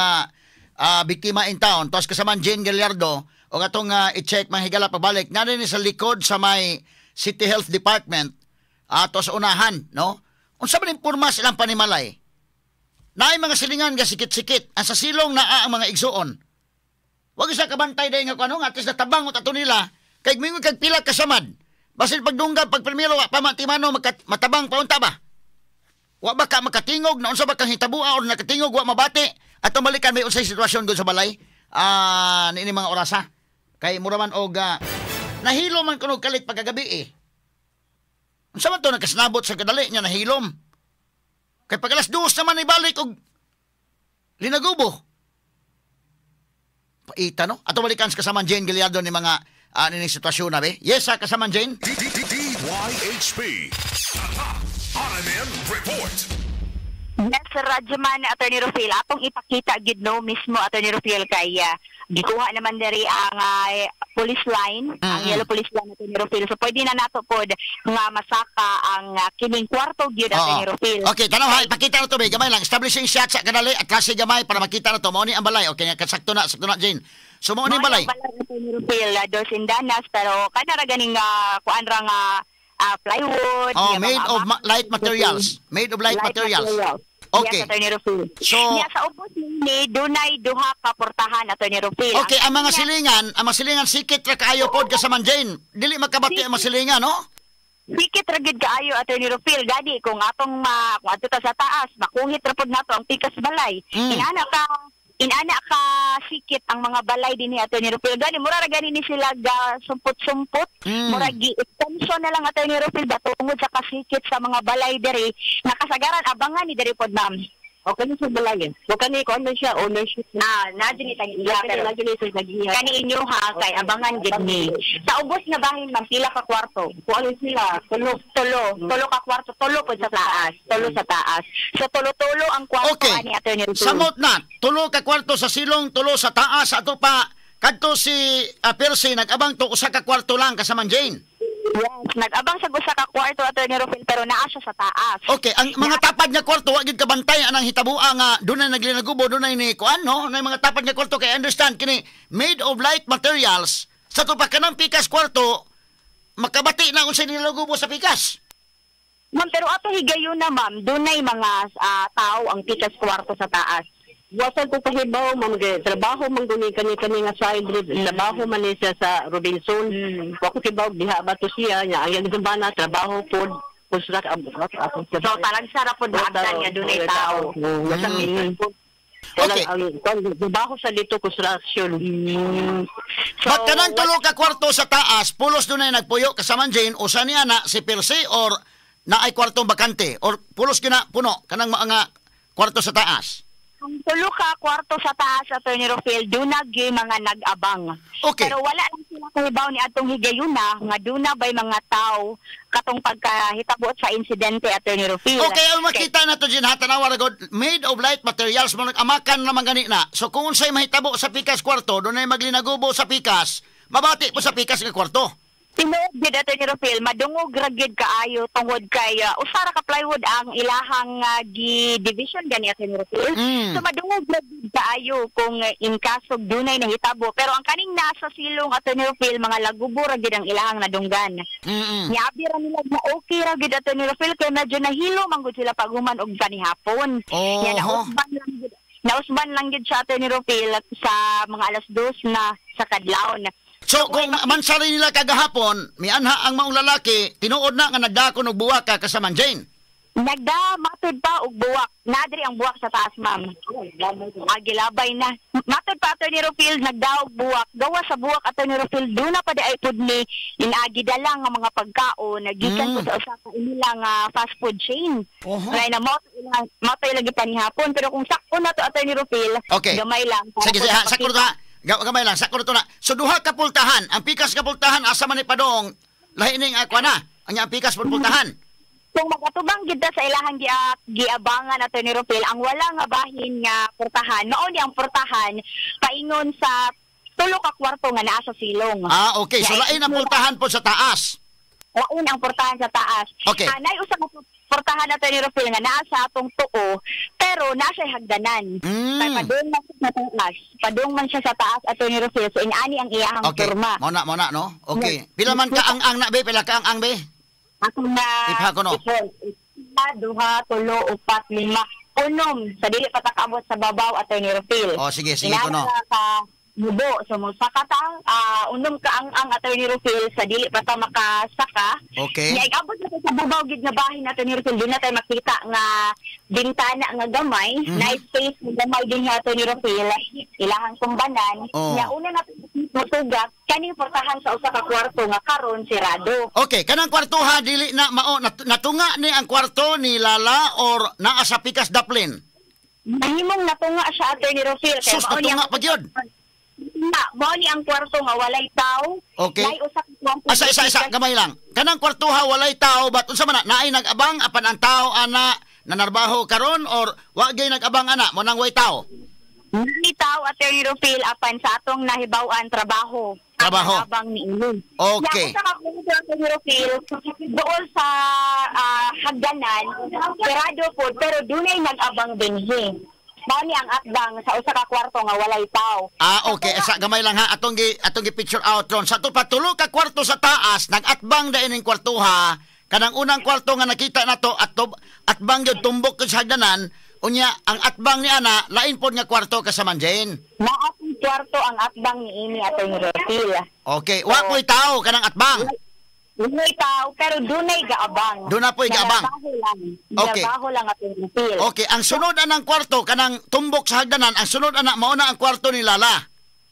biktima in town. Tos kasama Jane Gallardo o atong i-check mga higala pabalik na rin sa likod sa may City Health Department ato sa unahan, no? Unsa man imporma silang panimalay? Naay mga silingan nga sikit-sikit ang sa silong naa ang mga igsuon. Wag isa kabantay dahil nga kung ano nga, at least natabang o tato nila, kay mingon kag pila kasamad. Basin pagdunggab, pag primero, wa pa mantimano, matabang paunta ba? Wa ba ka makatingog, na unsa ba kang hitabua or nakatingog, wa mabati? At balikan may unsay sitwasyon doon sa balay, niini mga orasa. Kay mura man og nahilom man kuno kalit pagkagabi eh. Unsa man to nagkasnabot sa kadali niya nahilom. Kay pag alas 2 naman ibalik og linagubo. Paita no? Ato balikan sa kasamaan Jane Gallardo ni mga nining sitwasyon na be. Yes, sa kasamaan Jane. DYHP. RMN Report. Yes, Sir Radjaman, Attorney Rufil, atong ipakita gid no mismo, Attorney Rufil, kay gikuha naman diri ang police line, ang yellow police line, Attorney Rufil. So pwede na nato pod nga masaka ang kining kwarto gyud, Attorney Rufil. Okay, tanaw ha, ipakita na to be, gamay lang. Establishing shot sa kadali at kasi gamay para makita na to. Mao ni ang balay. Okay, sakto na Jane. So mao ni ang balay. Mao ni ang balay, Attorney Rufil, dos indanas, pero kanara ganing kuan ra nga plywood. Oh, made of light materials. Made of light materials. Okay. Yes, Attorney Rufil. So, yeah, sa ubos ni dunay duha ka portahan, Attorney Rufil. Okay, ang mga silingan sikit ra kaayo pod kasaman Jane. Dili makabati ang mga silingan, no? Sikit ra gid kaayo, Attorney Rufil. Gani kung atong kung adto ta sa taas, makuhit ra pod nato ang pikas balay. Inana ka sikit ang mga balay dinhi, Attorney Rufil. Gani mura ra gani ni sila ga sumpot-sumpot. Mura gi extension na lang, Attorney Rufil, ba tungod sa kasikit sa mga balay diri. Nakasagaran abangan ni diri pod, ma'am. O kani sa balay. O kani ko ano siya ownership. Na na jud ni iya pero na jud ni sa nagiya. Kani inyo ha kay abangan gid ni. Sa ubos nga bahin, ma'am, pila ka kwarto? Kung ano sila, tulo. Tulo ka kwarto, tulo pod sa taas, tulo sa taas. So tulo-tulo ang kwarto okay. Ani Attorney Rufil. Samot na, tulo ka kwarto sa silong, tulo sa taas ato pa kadto si Percy nag-abang to usa ka kwarto lang kasaman Jane. Yes, nag-abang sa usa ka kwarto, Attorney Rufil, pero naa siya sa taas. Okay, ang mga tapad nga kwarto wa gid kabantay anang hitabua nga dunay naglinagubo, dunay ni kuan no, nay mga tapad nga kwarto kay understand kini made of light materials sa tupa kanang pikas kwarto makabati na unsay nilagubo sa pikas. Ma'am, pero ato higayon na, ma'am, dunay mga tao ang pikas kwarto sa taas. Wasan ko kahibaw, ma'am, trabaho man guni kani nga side, trabaho man ni siya sa Robinson. Wa ko kibaw diha ba to siya nya ang iyang bana trabaho pod construct ako. So talagsa ra pod maabdan nga dunay tao. Okay. Trabaho sa dito construction. So, but kanang tulo ka kwarto sa taas, pulos dunay nagpuyo kasaman Jane usa niya na si Percy or naay kwartong bakante or pulos gina puno kanang mga kwarto sa taas. Ang tulo ka kwarto sa taas, Attorney Rufil, duna gyud mga nag-abang. Okay. Pero wala lang sila kahibaw ni atong higayuna nga duna bay mga tao katong pagkahitabot sa insidente, Attorney Rufil. Okay, ang makita na to Jane, tanawa ra god, made of light materials mo nag-amakan naman gani na. So kung unsay mahitabo sa pikas kwarto, dunay maglinagubo sa pikas, mabati po sa pikas nga kwarto. Tinuod gid, Attorney Rufil, madungog ra gid kaayo tungod kay usa ra ka plywood ang ilahang gi-division gani, Attorney Rufil. So madungog ra gid kaayo kung in kaso dunay nahitabo. Pero ang kaning nasa silong, Attorney Rufil, mga lagubo ra gid ang ilahang nadunggan. Niabi ra nila na okay ra gid, Attorney Rufil, kay medyo nahilo man gud sila paghuman og kanihapon. Oh. Nya nausban lang gid siya, Attorney Rufil, sa mga 2:00 na sa kadlawon. So kung mansari nila kagahapon, mianha ang maong lalaki, tinuod na nga nagdakon og buwak ka kasaman Jane. Nagda matud pa og buwak. Nadri ang buwak sa taas, ma'am. Agilabay na. Matud pa, Attorney Rufil, nagda og buwak. Gawa sa buwak, Attorney Rufil, duna pa di ay pud ni inagidala nga mga pagkaon gikan po sa usa ka ilang fast food chain. Kaya na mo ilang gipanihapon, pero kung sakto na to, Attorney Rufil, okay. Gamay lang. Sige, sige, sakto na. Gamay lang, sakto na. So duha ka pultahan, ang pikas ka pultahan asa man ni padong lahi ning akwa na. Ang pikas pultahan. Kung magatubang gid sa ilahang giabangan, Attorney Rufil, ang wala nga bahin nga pultahan, mao ni ang pultahan paingon sa tulo ka kwarto nga naa sa silong. Ah, okay. So lain ang pultahan po sa taas. Lain ang pultahan sa taas. Okay. Anay usa ka pultahan, Attorney Rufil, nga naa sa atong tuo, pero naa siya hagdanan. Kay padung man siya sa taas. Padung man siya sa taas, Attorney Rufil. So ingani ang iyahang okay. Forma. Mao na, no? Okay. Pila man ka ang na be? Pila ka ang be? Ako na ipha ko no. 1, 2, 3, 4, 5, 6. Sa dili pa ta kaabot sa babaw, Attorney Rufil. Oh, sige, sige ko no. Ka mubo. So mosaka ta, unom ka ang Attorney Rufil sa dili pa ta makasaka. Okay. Nya abot na sa babaw gid nga bahin, Attorney Rufil, di na tayo makita nga bintana nga gamay, na space nga gamay din ni Attorney Rufil, ilahang kumbanan. Oh. Nya una na Motugak kaning portahan sa usa ka kwarto nga karon sirado. Okay, kanang kwartoha dili na mao natunga ni ang kwarto ni Lala or naa sa pikas daplin? Nahimong natunga siya, Attorney Rofil. Kay Sus, mao ni natunga ang- pa gyud. Na, mao ni ang kwarto nga walay tao. Okay. Naay usa ka kwarto. Asa isa isa gamay lang. Kanang kwartoha walay tao, but unsa man na naay nag-abang apan ang tao ana nanarbaho karon or wa gyud nag-abang ana mo nang way tao? Naay tao, Attorney Rofil, apan sa atong nahibaw-an trabaho. Ang Trabaho. Abang niini. Okay. Yang usa ka kwarto, Attorney Rofil, dool sa hagdanan, sirado po, pero dunay nag-abang dinhi. Mao ni ang atbang sa usa ka kwarto nga walay tao. Ah, okay. Asa gamay lang ha. Atong gi picture out ron. Sa to patulo ka kwarto sa taas, nag-atbang dayon ning kwartoha. Kanang unang kwarto nga nakita nato atbang gyud tumbok gyud sa hagdanan. Unya ang atbang ni ana lain pod nga kwarto kasama Jane. Naa pong kwarto ang atbang niini, Attorney Rofil. Okay, wa po'y tao kanang atbang. Dunay tao pero dunay gaabang. Duna po'y gaabang. Trabaho lang. Okay. Trabaho lang, Attorney Rofil. Okay, ang sunod anang kwarto kanang tumbok sa hagdanan, ang sunod ana mao na ang kwarto ni Lala.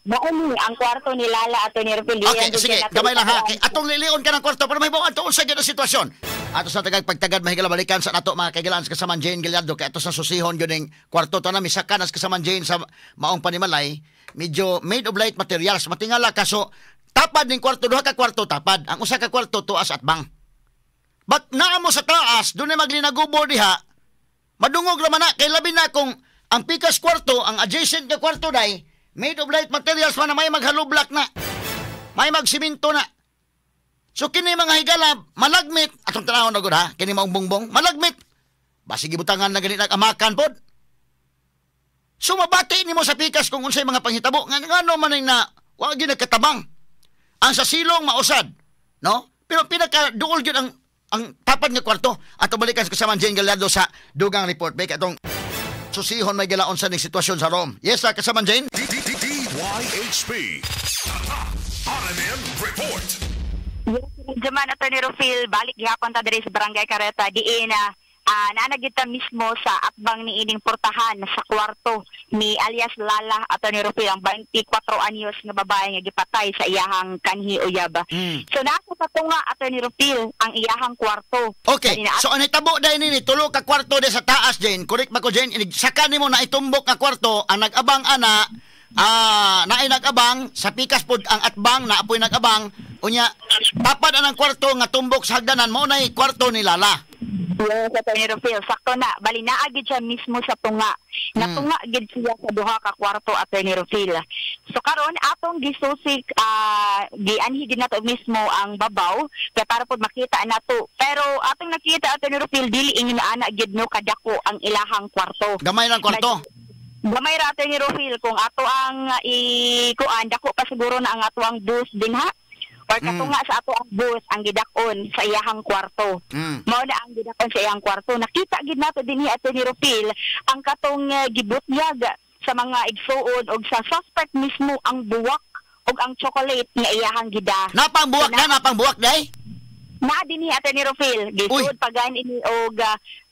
Mao ni ang kwarto ni Lala, Attorney Rofil. Okay, sige, gamay lang ha. Kay atong lilion ka ng kwarto para may buwan unsa gyud ang sitwasyon. Ato sa tagag pagtagad mahigala balikan sa nato mga kaigalaan sa kasaman Jane Gallardo kay ato sa susihon gyud ning kwarto to na misaka nas kasaman Jane sa maong panimalay, medyo made of light materials matingala kaso tapad ning kwarto, duha ka kwarto tapad. Ang usa ka kwarto tuas at bang. But naa mo sa taas, dunay maglinagubo diha. Madungog ra man na kay labi na kung ang pikas kwarto, ang adjacent nga kwarto day, made of light materials man na may maghalublak na. May magsiminto na. So kini mga higala, malagmit, atong tanawon na gud ha, kini maong bongbong, malagmit. Basig gibutangan na ganit amakan pod. So mabati nimo sa pikas kung unsay mga panghitabo nga ngano man ang na wa gyud nagkatabang. Ang sa silong mausad, no? Pero pinaka duol gyud ang tapad nga kwarto. Ato balikan sa kasama Jane Gallardo sa dugang report ba atong susihon may galaon sa ning sitwasyon sa Rome. Yes, kasama Jane. DYHP. Tatak RMN Report. Jaman, Attorney Rofil, balik gihapon ta diri sa Barangay Careta diin na naa na kita mismo sa atbang ni ining portahan sa kwarto ni alias Lala, Attorney Rofil, ang 24 anyos nga babae nga gipatay sa iyahang kanhi uyab. So nasa sa tunga, Attorney Rofil, ang iyahang kwarto. Okay. Kani So ang nahitabo dahil nini tulo ka kwarto de sa taas, Jane. Correct ba ko, Jane? Inig saka nimo na itumbok nga kwarto ang nag-abang ana naay nag-abang sa pikas pod ang atbang na apoy nag-abang, unya tapad anang kwarto nga tumbok sa hagdanan mao nay kwarto ni Lala. Yes, Attorney Rofil, sakto na. Bali naa gid siya mismo sa tunga. Natunga gid siya sa duha ka kwarto, Attorney Rofil. So karon atong gisusik gianhi gid nato mismo ang babaw kay para pod makita nato. Pero atong nakita, Attorney Rofil, dili ingon ana gid no kadako ang ilahang kwarto. Gamay lang kwarto. Gamay ra, Attorney Rofil, kung ato ang ikuan dako pa siguro na ang ato ang bus dinha or katunga sa ato ang bus ang gidak-on sa iyahang kwarto. Mao na ang gidak-on sa iyang kwarto. Nakita gid nato dinhi, Attorney Rofil, ang katong gibutyag sa mga igsuon og sa suspect mismo ang buwak og ang chocolate nga iyahang gida. Napang buwak na, napang buwak day. Na dinhi, Attorney Rofil, gisuod pa gani ini og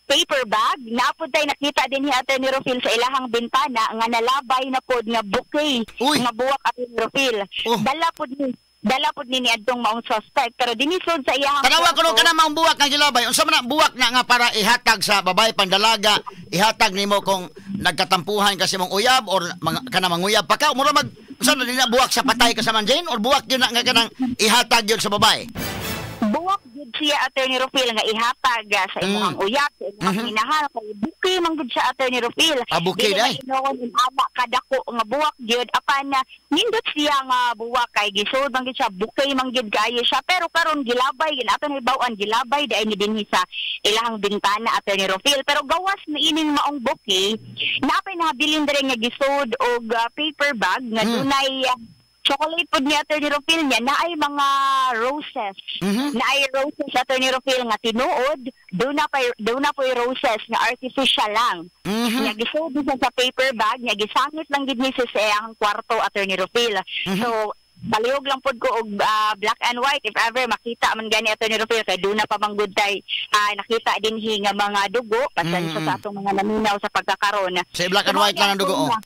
paper bag. Napod tay nakita dinhi, Attorney Rofil, sa ilahang bintana nga nalabay na pod nga bouquet Uy. nga buwak, Attorney Rofil. Oh. Dala pod ni niadtong maong suspect pero dinisod sa iyahang Tanawa ko kwarto. kana maong buwak nga gilabay. Unsa man na buwak na nga para ihatag sa babae pandalaga, ihatag nimo kung nagkatampuhan kasi mong uyab or mga, kana manguyab pa ka, mura mag unsa na din na buwak sa patay ka sa man Jane or buwak yun na nga kanang ihatag yun sa babae? Buwak gid siya, Attorney Rofil, nga ihatag sa imong uyab, sa imong minahal kay bouquet man gud siya, Attorney Rofil. Ah, bouquet Dili day. man hinuon ana kadako nga buwak gyud apan nindot siya nga buwak kay gisud man gid siya, bouquet man gid kaayo siya, pero karon gilabay gid aton hibaw-an, gilabay dai ni dinhi sa ilahang bintana, Attorney Rofil. Pero gawas ni ining maong bouquet, napay nahabilin diri nga gisud og paper bag nga dunay chocolate pod ni Attorney Rofil niya, naay mga roses. Naay roses, Attorney Rofil, nga tinuod, doon na po'y roses nga artificial lang. Nga gisud siya sa paper bag, nga gisangit lang gid ni siya sa iyang kwarto, Attorney Rofil. So palihog lang pod ko og black and white if ever makita man gani, Attorney Rofil, kay doon na pa man gud tay nakita dinhi nga mga dugo, pasensya sa atong mga naminaw sa pagkakaron. Sa black and white lang ang dugo, oh.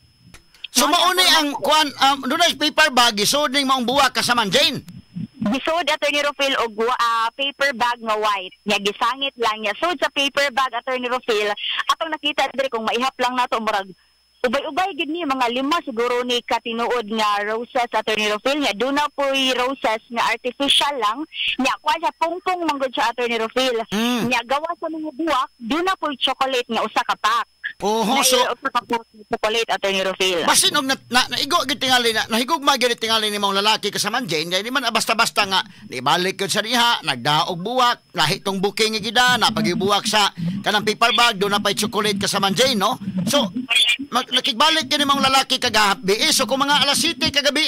So mauni ang kuan, dunay paper bag gisud ning maong buwak kasaman Jane. Gisud, Attorney Rufil, og paper bag nga white. Nya gisangit lang niya. Sud sa paper bag, Attorney Rufil, atong nakita diri, kung maihap lang nato, murag ubay-ubay gid ni, mga lima siguro ni katinuod nga roses, Attorney Rufil. Nya duna po'y roses nga artificial lang. Nya kuha siya, pungpong man gud siya, Attorney Rufil. Nya gawa sa mga buwak, duna po'y chocolate nga usa ka pack. Oho, so usa ka pack nga chocolate, Attorney Rufil. Basin og naigo gid tingali na nahigugma gid tingali ni maong lalaki kasaman Jane, kay di man basta-basta nga nibalik gyud sa diha, nagdaog buwak, lahi tong bouquet nga gida, napagibuwak sa kanang paper bag, doon na pa'y chocolate kasaman Jane, no? So nakigbalik gyud ni maong lalaki kagabi. So kung mga alas 7 kagabi,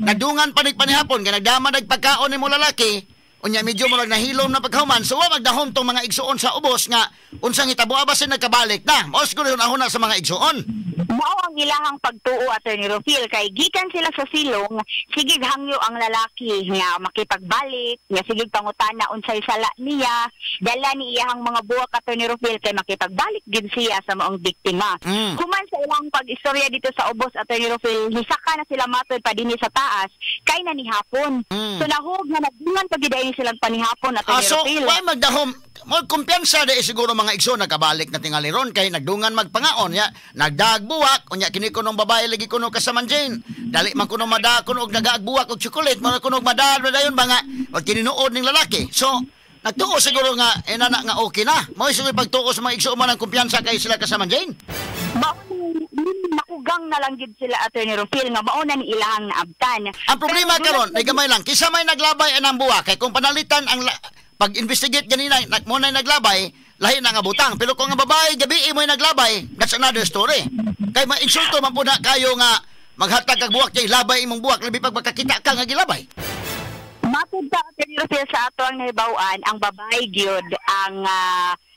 nagdungan pa panihapon kay nagdama nagpagkaon ni maong lalaki, unya medyo murag nahilom na pagkahuman, so wa magdahom tong mga igsuon sa ubos nga unsang hitabo, basin nagkabalik na. Mao siguro yun ahuna sa mga igsuon. Mao ang ilahang pagtuo, Attorney Rufil, kay gikan sila sa silong, sigig hangyo ang lalaki nga makipagbalik, nga sigig pangutana unsay sala niya, dala ni iyahang mga buwak, Attorney Rufil, kay makipagbalik gid siya sa maong biktima. Human sa ilang pag-istorya dito sa ubos, Attorney Rufil, hisaka na sila matod pa dinhi sa taas kay na nihapon. So nahug nga nagdungan pa gid ay silang panihapon, Attorney So Rufil. why magdahom mo kumpiyansa di siguro mga igsoon nagkabalik na tingali ron kay nagdungan magpangaon ya nagdagbuwak unya kini kunong babae lagi kuno kasaman Jane, dali man kuno mada kuno og nagaagbuwak og chocolate mo kuno madaal dayon ba nga og tinuod ning lalaki. So nagtuo siguro nga inana nga okay na mo siguro pagtuo sa mga igsoon man ang kumpiyansa kay sila kasaman Jane. Mao makugang na lang gid sila, Attorney Rufil, nga mao na ni ilahang naabtan. Ang problema karon ay gamay lang kisa may naglabay anang buwak kay kung panalitan ang pag-investigate ganina mo na naglabay, lahi na nga butang, pero kung ang babae gabi mo naglabay, that's another story kay mainsulto man po na kayo nga maghatag kag buwak kay labay imong buwak, labi pag makakita ka nga gilabay. Matod pa, Attorney Rufil, sa ato ang nahibaw-an, ang babae gyud ang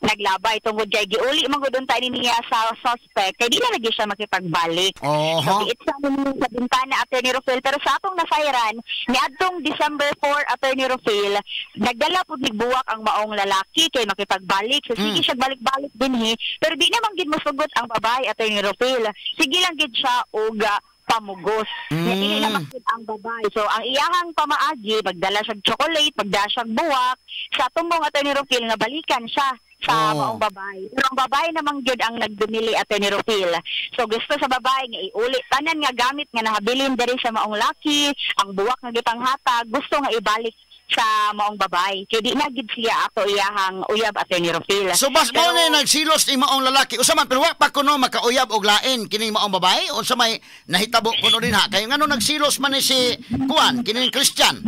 naglabay tungod kay giuli man gud unta ni niya sa suspect kay di na lagi siya makipagbalik. So giit sa niya sa bintana, Attorney Rufil, pero sa atong nasayran niadtong December 4, Attorney Rufil, nagdala pud nig buwak ang maong lalaki kay makipagbalik. So sige siya balik-balik dinhi, pero di naman gid mosugot ang babae, Attorney Rufil. Sige lang gid siya og pamugos. Dili naman gid ang babae. So ang iyahang pamaagi, magdala siya chocolate, magdala siya buwak sa tumbong, Attorney Rufil, nga balikan siya sa maong babae. Pero ang babae namang gyud ang nagdumili, Attorney Rufil. So gusto sa babae nga iuli tanan nga gamit nga nahabilin diri sa maong laki, ang buwak nga gipanghatag, gusto nga ibalik sa maong babae. Kay di na gid siya ato iyahang uyab, Attorney Rufil. So bas mo na nagsilos ni maong lalaki. Usa man pero wa pa kuno makauyab og lain kining maong babae, unsa may nahitabo kuno dinha kay ngano nagsilos man ni si kuan kining Christian?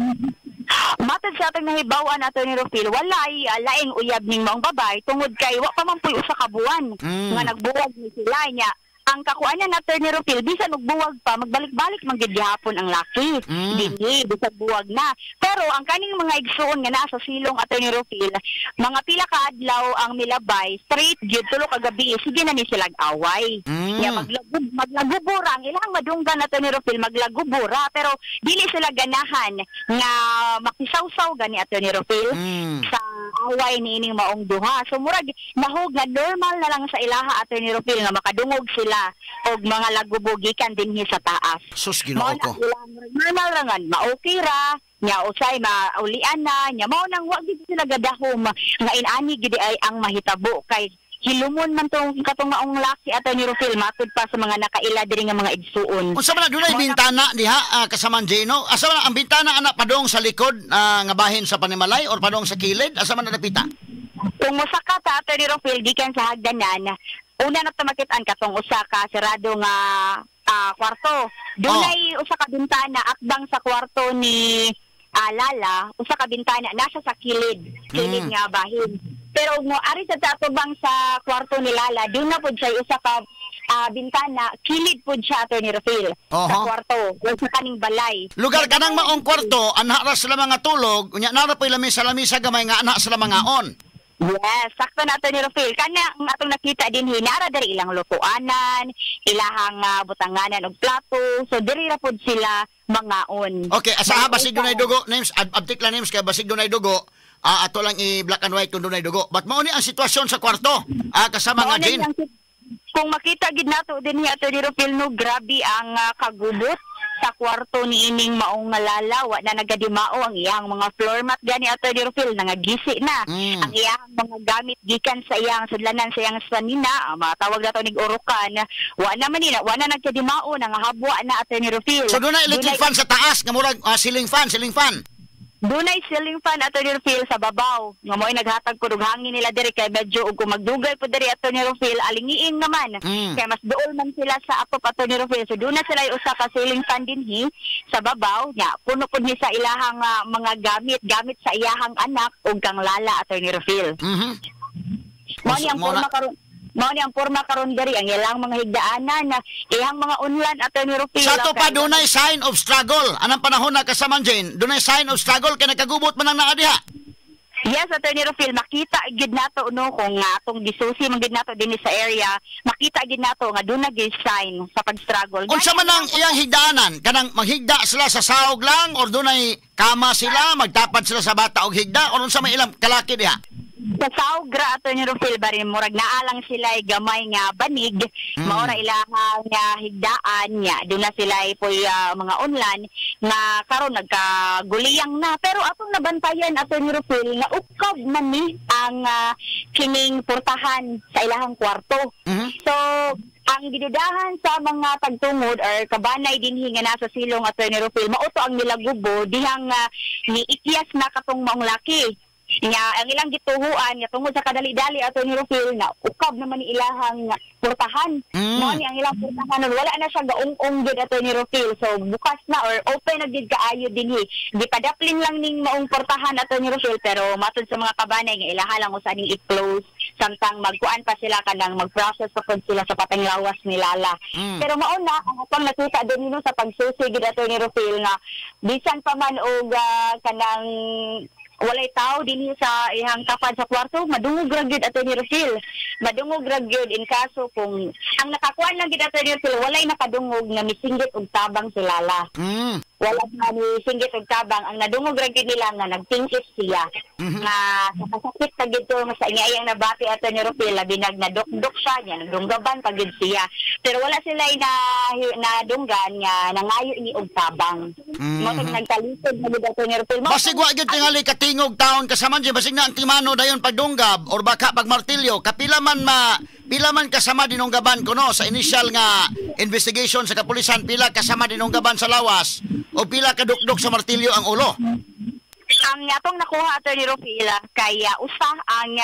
Matod sa atong nahibaw-an, Attorney Rufil, wala ay laing uyab ning maong babae tungod kay wa pa man puy usa ka buwan nga nagbuwag ni sila niya. Ang kakuanan, Attorney Rufil, bisan og buwag pa, magbalik-balik man gid gihapon ang laki. Dinhi bisag buwag na. Pero ang kaning mga igsuon nga naa sa silong, Attorney Rufil, mga pila ka adlaw ang milabay, straight gyud tulo ka gabi, sige na ni sila away. Nya maglagubura ang ilang madunggan, Attorney Rufil, maglagubura, pero dili sila ganahan nga makisawsaw gani, Attorney Rufil, sa away ni ining maong duha. So murag nahog nga normal na lang sa ilaha, Attorney Rufil, nga makadungog sila og mga lagubo gikan dinhi sa taas. Sus Ginoo ko. Normal ra nga ma-okay ra nya, usay maulian na nya, mao nang wa gid sila gadahom nga inani gid ay ang mahitabo kay hilumon man tong katong maong laki, Attorney Rufil, matud pa sa mga nakaila diri nga mga igsuon. Unsa man na dunay bintana diha, kasaman Jane, no? Asa man ang bintana ana, padong sa likod nga bahin sa panimalay or padong sa kilid? Asa man na dapita? Kung mosaka ta, Attorney Rufil, gikan sa hagdanan, una na makitaan katong usa ka sarado nga kwarto. Dunay usa ka bintana akbang sa kwarto ni Lala, usa ka bintana nasa sa kilid, kilid nga bahin. Pero mo ari sa atubang sa kwarto ni Lala, doon na pud siya usa ka bintana, kilid pud siya, Attorney Rufil, sa kwarto o sa kaning balay. Lugar kanang maong kwarto, anha ra sila mga tulog, unya nara po'y lamisa-lamisa gamay nga anha sila mga on. Yes, sakto na, Attorney Rufil. Kana ang atong nakita din hinara diri ilang lutuanan, ilahang butanganan og plato. So diri ra pud sila mangaon. Okay, asaha basig dunay dugo, names abtik lang names kay basig dunay dugo. Ato lang i black and white kung dunay dugo. But mao ni ang sitwasyon sa kwarto. Kasama nga Jane. Kung makita gid nato din ni Atty. Rufil, no, grabe ang kagubot sa kwarto ni ining maong nga Lala. Wa na nagadimao ang iyang mga floor mat gani, Atty. Rufil, nangagisi na. Ang iyang mga gamit gikan sa iyang sudlanan sa iyang sanina, matawag nato nig urukan, wa na man nila, wa na nagkadimao, nangahabwa na, Atty. Rufil. So doon na electric fan sa taas nga murag ceiling fan, ceiling fan. Dunay ceiling fan, Atty. Rufil, sa babaw. Nga mo'y naghatag pud og hangin nila diri kay medyo og kung magdugay po diri, Atty. Rufil, alingiing naman. Kay mas duol man sila sa atop, Atty. Rufil. So doon na sila usa ka ceiling fan dinhi sa babaw nya puno pud ni sa ilahang mga gamit, gamit sa iyahang anak ug kang Lala, Atty. Rufil. Mao ni ang porma karon. Mao ni ang porma karon diri ang ilang mga higdaanan na iyang mga unlan, Atty. Rufil. Sa ato pa dunay sign of struggle. Anang panahon na, kasamang Jane, dunay sign of struggle kay nagkagubot man ang naa diha. Yes, Atty. Rufil, makita gid nato, no, kung atong gisusi man gid nato dinhi sa area, makita gid nato nga doon na gyud sign sa pag-struggle. Unsa man ang iyang higdaanan? Kanang maghigda sila sa saog lang or dunay kama sila, magtapad sila sa bata og higda or unsa may ilang kalaki diha? Sa saog ra, Atty. Rufil, barin murag naalang sila ay gamay nga banig, mao ra ilahang nga higdaan nya. Doon na sila ay poy mga unlan nga karon nagkaguliyang na, pero atong nabantayan, Atty. Rufil, nga ukab man ni ang kining portahan sa ilahang kwarto. So ang gidudahan sa mga tagtungod or kabanay dinhi nga nasa silong, Atty. Rufil, mao to ang nilagubo dihang niikyas na katong maong laki. Nga ang ilang gituhuan nga tungod sa kadali-dali, Atty. Rufil, na ukab naman ni ilahang portahan. Mao ni ang ilang portahan, wala na siya gaung-ung gid, Atty. Rufil. So bukas na or open na gid kaayo dinhi. Gipadaplin lang ning maong portahan, Atty. Rufil, pero matud sa mga kabanay nga ilaha lang usa ning i-close samtang magkuan pa sila kanang mag-process pa pud sila sa patenglawas ni Lala. Pero mao na ang atong nakita din nino sa pagsusi gid, Atty. Rufil, nga bisan pa man og kanang walay tao dinhi sa ihang tapad sa kwarto, madungog ra gyud, Atty. Rufil. Madungog ra gyud in kaso kung ang nakakuan lang gid, Atty. Rufil, walay nakadungog nga misinggit og tabang si Lala. Wala na ni singgit og tabang, ang nadungog ra gyud nila nga nagtingkit siya. Nga nakasakit pa gyud to sa iya iyang nabati, Atty. Rufil, labi nag nadukduk siya niya, nagdunggaban pa gyud siya. Pero wala sila nadunggan nga nangayo ni og tabang. Mao tong nagtalisod na gyud, Atty. Rufil. Basig wa gyud tingali katingog taon, kasaman Jane, basig na ang timano dayon pagdunggab or baka pagmartilyo, kapila man ma pila man kasama dinunggaban kuno sa initial nga investigation sa kapulisan, pila kasama dinunggaban sa lawas o pila kadukdok sa martilyo ang ulo? Ang atong nakuha, Atty. Rufil, kay usa ang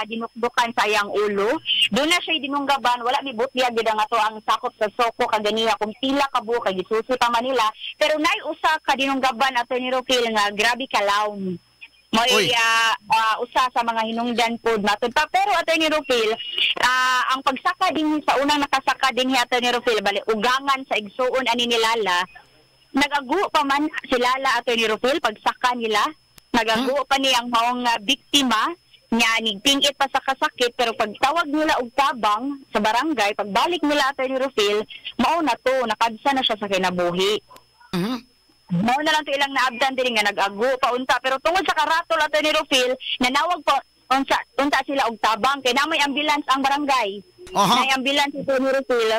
dinukdukan sa iyang ulo. Doon na siya dinunggaban, wala mi butya gid ang ato ang sakop sa Soko kaganiha kung pila ka buok kay gisusi pa man nila. Pero nay usa ka dinunggaban, Atty. Rufil, nga grabe ka lawm. Mo'y usa sa mga hinungdan pod matud pa. Pero Atty. Rufil, ang pagsaka din sa unang nakasaka din Atty. Rufil, bali ugangan sa igsuon ani ni Lala, nagagu pa man si Lala, Atty. Rufil, pagsaka nila, nagagu pa niyang maong biktima nya nigtingit pa sa kasakit, pero pagtawag nila og tabang sa barangay, pagbalik nila, Atty. Rufil, mao na to, nakadsa na siya sa kinabuhi. Mao na lang to ilang naabdan diri nga nag-ago pa unta, pero tungod sa karatol, Atty. Rufil, nanawag pa unsa unta sila og tabang kay na may ambulance ang barangay. May ambulance, Atty. Rufil,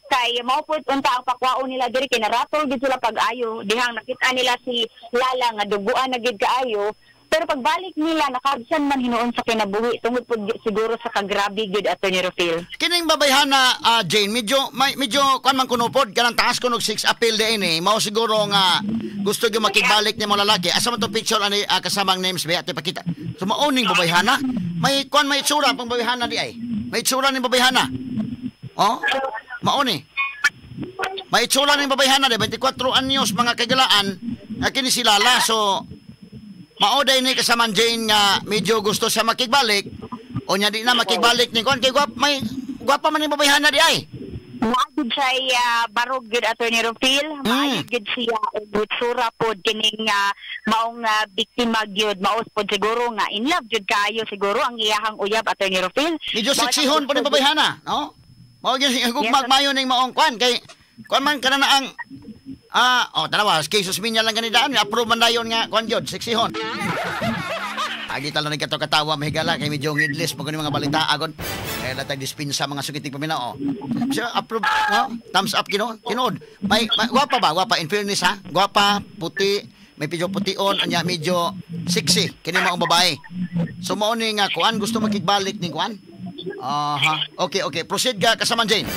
kay mao pud unta ang pakwaon nila diri kay naratol gid sila pag-ayo dihang nakita nila si Lala nga duguan na gid kaayo, pero pagbalik nila nakabsan man hinuon sa kinabuhi tungod pud siguro sa kagrabe gid, Atty. Rufil. Kining babayhana, Jane, medyo may medyo kuan man kuno pod kanang taas kuno 6 appeal din eh. Mao siguro nga gusto gyud makigbalik ni mga lalaki. Asa man to picture ani kasamang names ba ate pakita. So mao ning babayhana, may kuan may itsura pang babayhana di ay. May itsura ning babayhana. Oh, mao ni. May itsura ning babayhana di 24 anyos mga kagalaan nga kini si Lala. So mao day ni kasamang Jane nga medyo gusto siya makigbalik o nya di na makigbalik ni kuan kay gwap may gwapa man ning babayhana di ay. Maagid siya barog gid, Atty. Rufil, maagid gid siya og itsura pod kining maong biktima gyud, maos pod siguro nga in love gyud kaayo siguro ang iyahang uyab, Atty. Rufil. Medyo seksihon pod ning babayhana, no? Mao gyud ang gugmag mayo ning maong kuan kay kuan man kana na ang oh tanawa kay susminya lang ganidaan, approve man dayon nga kuan gyud seksihon. Agi talo ni kato katawa mahigala kay medyo ngidlis mo mga balita agon. Kaya latag dispensa mga sukiting paminaw. Oh. So, approve, no? Thumbs up kino. Tinuod. May gwapa ba? Gwapa in fairness ha. Gwapa, puti, may medyo pution, anya medyo sexy kini maong babae. So mao ni nga kuan gusto makigbalik ni kuan. Aha. Okay. Proceed ka kasama Jane.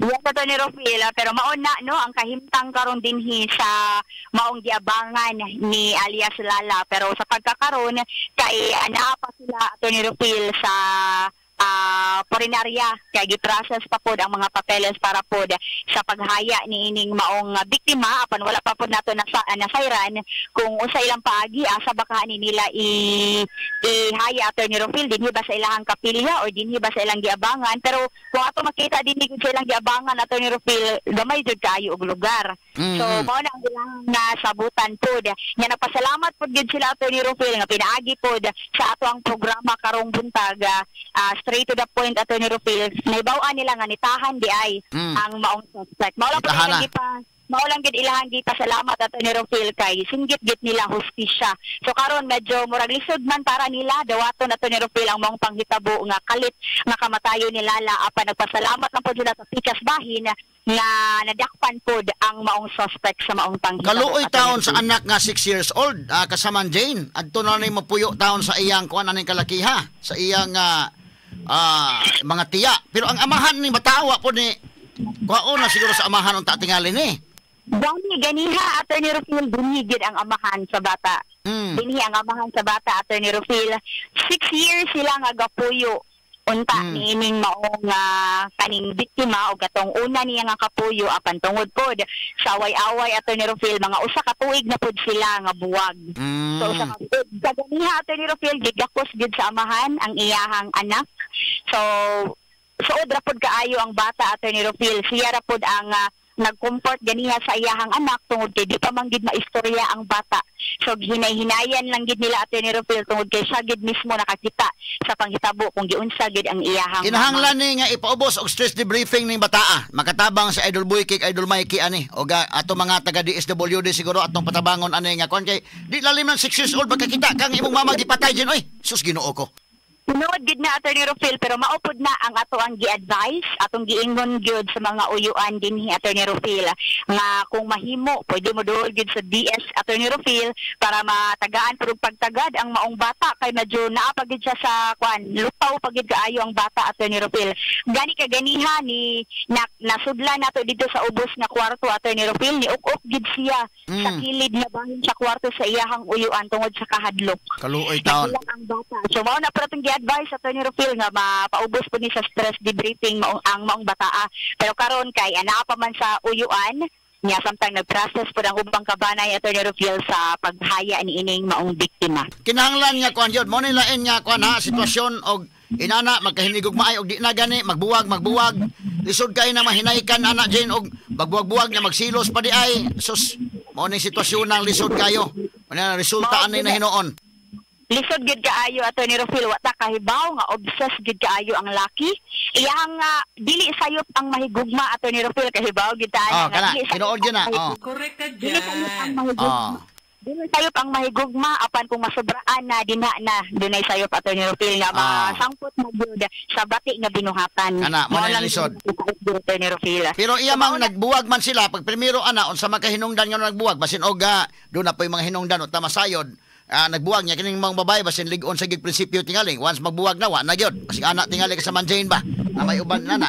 Yes, Atty. Rofil, pero mauna no ang kahimtang karon dinhi sa maong giabangan ni alias Lala, pero sa pagkakaron kay naa pa sila, Atty. Rofil, sa purinarya kay gi-process pa pod ang mga papeles para pod sa paghaya ni ining maong biktima, apan wala pa pod nato nasayran kung unsa ilang paagi, asa ba kaani nila ihaya, Atty. Rofil, dinhi ba sa ilahang kapilya or dinhi ba sa ilang giabangan. Pero kung ato makita dinhi gud sa ilang giabangan, Atty. Rofil, gamay jud kaayo og lugar. So mao na ang ilang nasabutan pod. Nya nagpasalamat pod gyud sila, Atty. Rofil, nga pinaagi pod sa ato ang programa karong buntag, straight to the point, Atty. Rofil, nahibaw-an nila nga nitahan di ay ang maong suspect. Mao lang pod mao lang gid ilahang gipasalamat, Atty. Rofil, kay singgit gid nila hustisya. So karon medyo murag lisod man para nila dawaton, Atty. Rofil, ang maong panghitabo nga kalit nga kamatayon ni Lala, apan nagpasalamat lang pod sila sa pikas bahin nga nadakpan pod ang maong suspect sa maong panghitabo. Kaluoy taon sa anak nga 6 years old, kasaman Jane, adto na ni mapuyo taon sa iyang kuan aning kalakiha, sa iyang mga tiya. Pero ang amahan ni batawa po ni kuwaon na siguro sa amahan unta tingali ni. Gani ganiha, Atty. Rofil, dinhi gid ang amahan sa bata. Dinhi ang amahan sa bata, Atty. Rofil. 6 years sila nga gapuyo unta niining maong kaning biktima o katong una niya nga kapuyo, apan tungod pod sa away-away, Atty. Rofil, mga usa ka tuig na pod sila nga buwag. So usa ka tuig kaganiha, Atty. Rofil, gigakos gid sa amahan ang iyahang anak. So suod ra pod kaayo ang bata, Atty. Rofil. Siya ra pod ang nag-comfort ganiha sa iyahang anak tungod kay di pa man gid maistorya ang bata. So hinay-hinayan lang gid nila, Atty. Rofil, tungod kay siya gid mismo nakakita sa panghitabo kung giunsa gid ang iyahang kinahanglan ni nga ipaubos og stress debriefing ning bataa. Makatabang sa Idol Boy kay Idol Mikey ani og ato mga taga DSWD siguro atong patabangon ani nga kuan kay di lalim ng 6 years old magkakita kang imong mama gipatay din oy. Sus Ginoo ko. Tinuod gid na, Atty. Rofil, pero maupod na ang ato ang gi-advise, atong giingon gyud sa mga uyuan dinhi, Atty. Rofil, nga kung mahimo pwede mo duol gyud sa DS, Atty. Rofil, para matagaan pero pagtagad ang maong bata kay medyo naa pa gid siya sa kuan, lutaw pa gid kaayo ang bata, Atty. Rofil. Gani ka ganiha ni nasudlan nato dito sa ubos nga kwarto, Atty. Rofil, ni uk-uk gid siya sa kilid nga bahin sa kwarto sa iyahang uyuan tungod sa kahadlok. Kaluoy taon ang bata. So mao na pero atong gi-advise, Atty. Rofil, nga mapaubos po ni sa stress debriefing ang maong bataa. Pero karon kay anaa pa man sa uyuan niya samtang nag-process po ang ubang kabanay, Atty. Rofil, sa paghaya ni ining maong biktima. Kinahanglan nga kuan jud mo ni lain nga kuan ha sitwasyon og inana magkahinigog maay og di na gani magbuwag lisod kay na mahinaykan ana Jane og magbuwag-buwag nga magsilos pa di ay sus mo ni sitwasyon nang lisod kayo. Mo na resulta ani na hinuon. Lisod gid kaayo, Atty. Rofil, wa ta kahibaw nga obsessed gid kaayo ang laki. Iyang dili sayop ang mahigugma, Atty. Rofil, kahibaw gid ta. Oh, kana tinuod gyud na. Oh. Correct ka dili sayop ang mahigugma. Dili sayop ang mahigugma apan kung masobraan na dinha na dunay sayop, Atty. Rofil, nga masangpot na gyud sa bati nga binuhatan. Kana mo na lisod. Atty. Rofil. Pero iya mang nagbuwag man sila pag primero ana unsa makahinungdan nga nagbuwag basin og do na poy mga hinungdan o tamasayod. Nagbuwag niya kining mga babae basin lig-on sa gig prinsipyo tingali once magbuwag na wa na gyud kasi anak tingali ka sa Jane ba na may uban na na.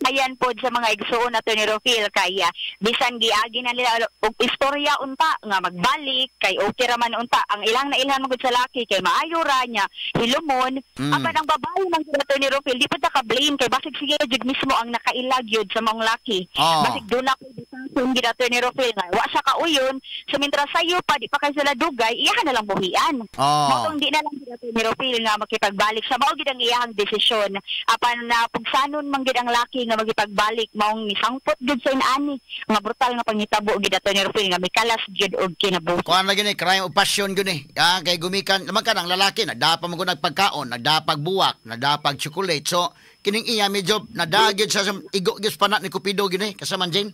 Ayan pod sa mga igsuon na ni Rofil kay bisan giagi na nila og istorya unta nga magbalik kay okay ra man unta ang ilang na ilhan magud sa laki kay maayo ra niya hilumon. Apan ang babae man gud ni Rofil di pud ta ka blame kay basig siya jud mismo ang nakailag yun sa maong laki. Basig do na koy bitason gid ato ni Rofil nga wa siya kauyon so mintra sayo pa di pa kay sila dugay iyahan na lang buhian. Mao tong di na lang gid ato ni Rofil nga makipagbalik siya mao gid ang iyahang desisyon apan na pugsanon man gid ang laki nga magipagbalik maong misangpot gud sa inaani nga brutal nga panghitabo gid ato ni Rofil nga mikalas gid og kinabuhi. Kuan lagi ni crime of passion gud ni. Kay gumikan naman ka ng lalaki nagdapa man gud nagpagkaon, nagdapag buwak, nagdapag chocolate. So kining iya medyo nadagid sa igo gyud pana ni Cupido gid ni kasaman Jane.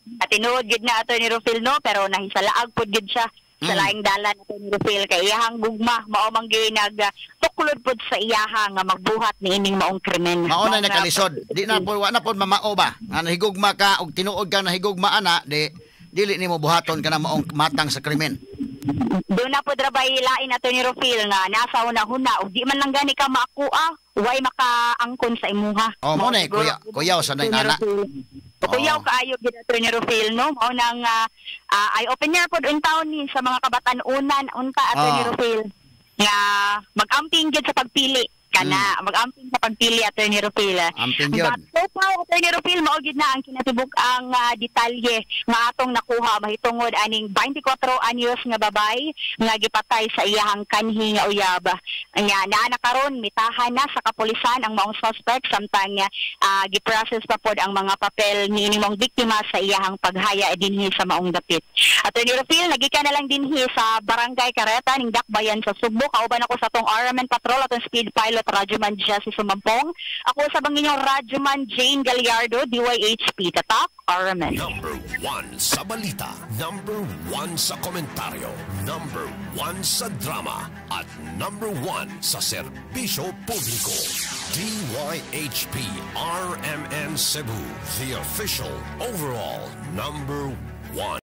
Tinuod gid na ato ni Rofil no, pero nahisalaag pud gid siya Sa laing dalan, Attorney Rufil, kay iyahang gugma mao man gyud nag tuklod pod sa iyaha nga magbuhat ni ining maong krimen. Mao na Maong, nakalisod. Di na po, wa na po mamao ba? Nga nahigugma ka og tinuod ka nahigugma ana, di dili nimo buhaton kana maong matang sa krimen. Doon na po drabay lain, Attorney Rufil, nga nasa una-huna ug di man lang gani ka maakua, way makaangkon sa imuha. Oh, mo na eh, Mao kuya, siguro, kuyaw sa Attorney nana. Rufil. Kuyaw kaayo gid, Attorney Rufil, no? Mao nang ay open air pod untaon ni sa mga kabatan-unan unta, Attorney Rufil, nga mag-amping gid sa pagpili kana, mag-amping sa pagpili, Attorney Rufil. Amping gyud. But so far, Attorney Rufil, mao gid na ang kinatibuk ang detalye nga atong nakuha mahitungod aning 24 anyos nga babay nga gipatay sa iyahang kanhi nga uyab. Nya naa na karon mitahan na sa kapulisan ang maong suspect samtang giprocess pa pod ang mga papel niini maong biktima sa iyahang paghaya dinhi sa maong dapit. Attorney Rufil, nagikan na lang dinhi sa Barangay Kareta ning Dakbayan sa Sugbo. Kauban ako sa atong RMN Patrol, atong speed pilot Radyoman Jesse Sumampong. Ako sa bang inyong Radyoman Jane Gallardo, DYHP, Tatak, RMN. Number 1 sa balita, number 1 sa komentaryo, number 1 sa drama, at number 1 sa serbisyo publiko. DYHP RMN Cebu, the official overall number 1.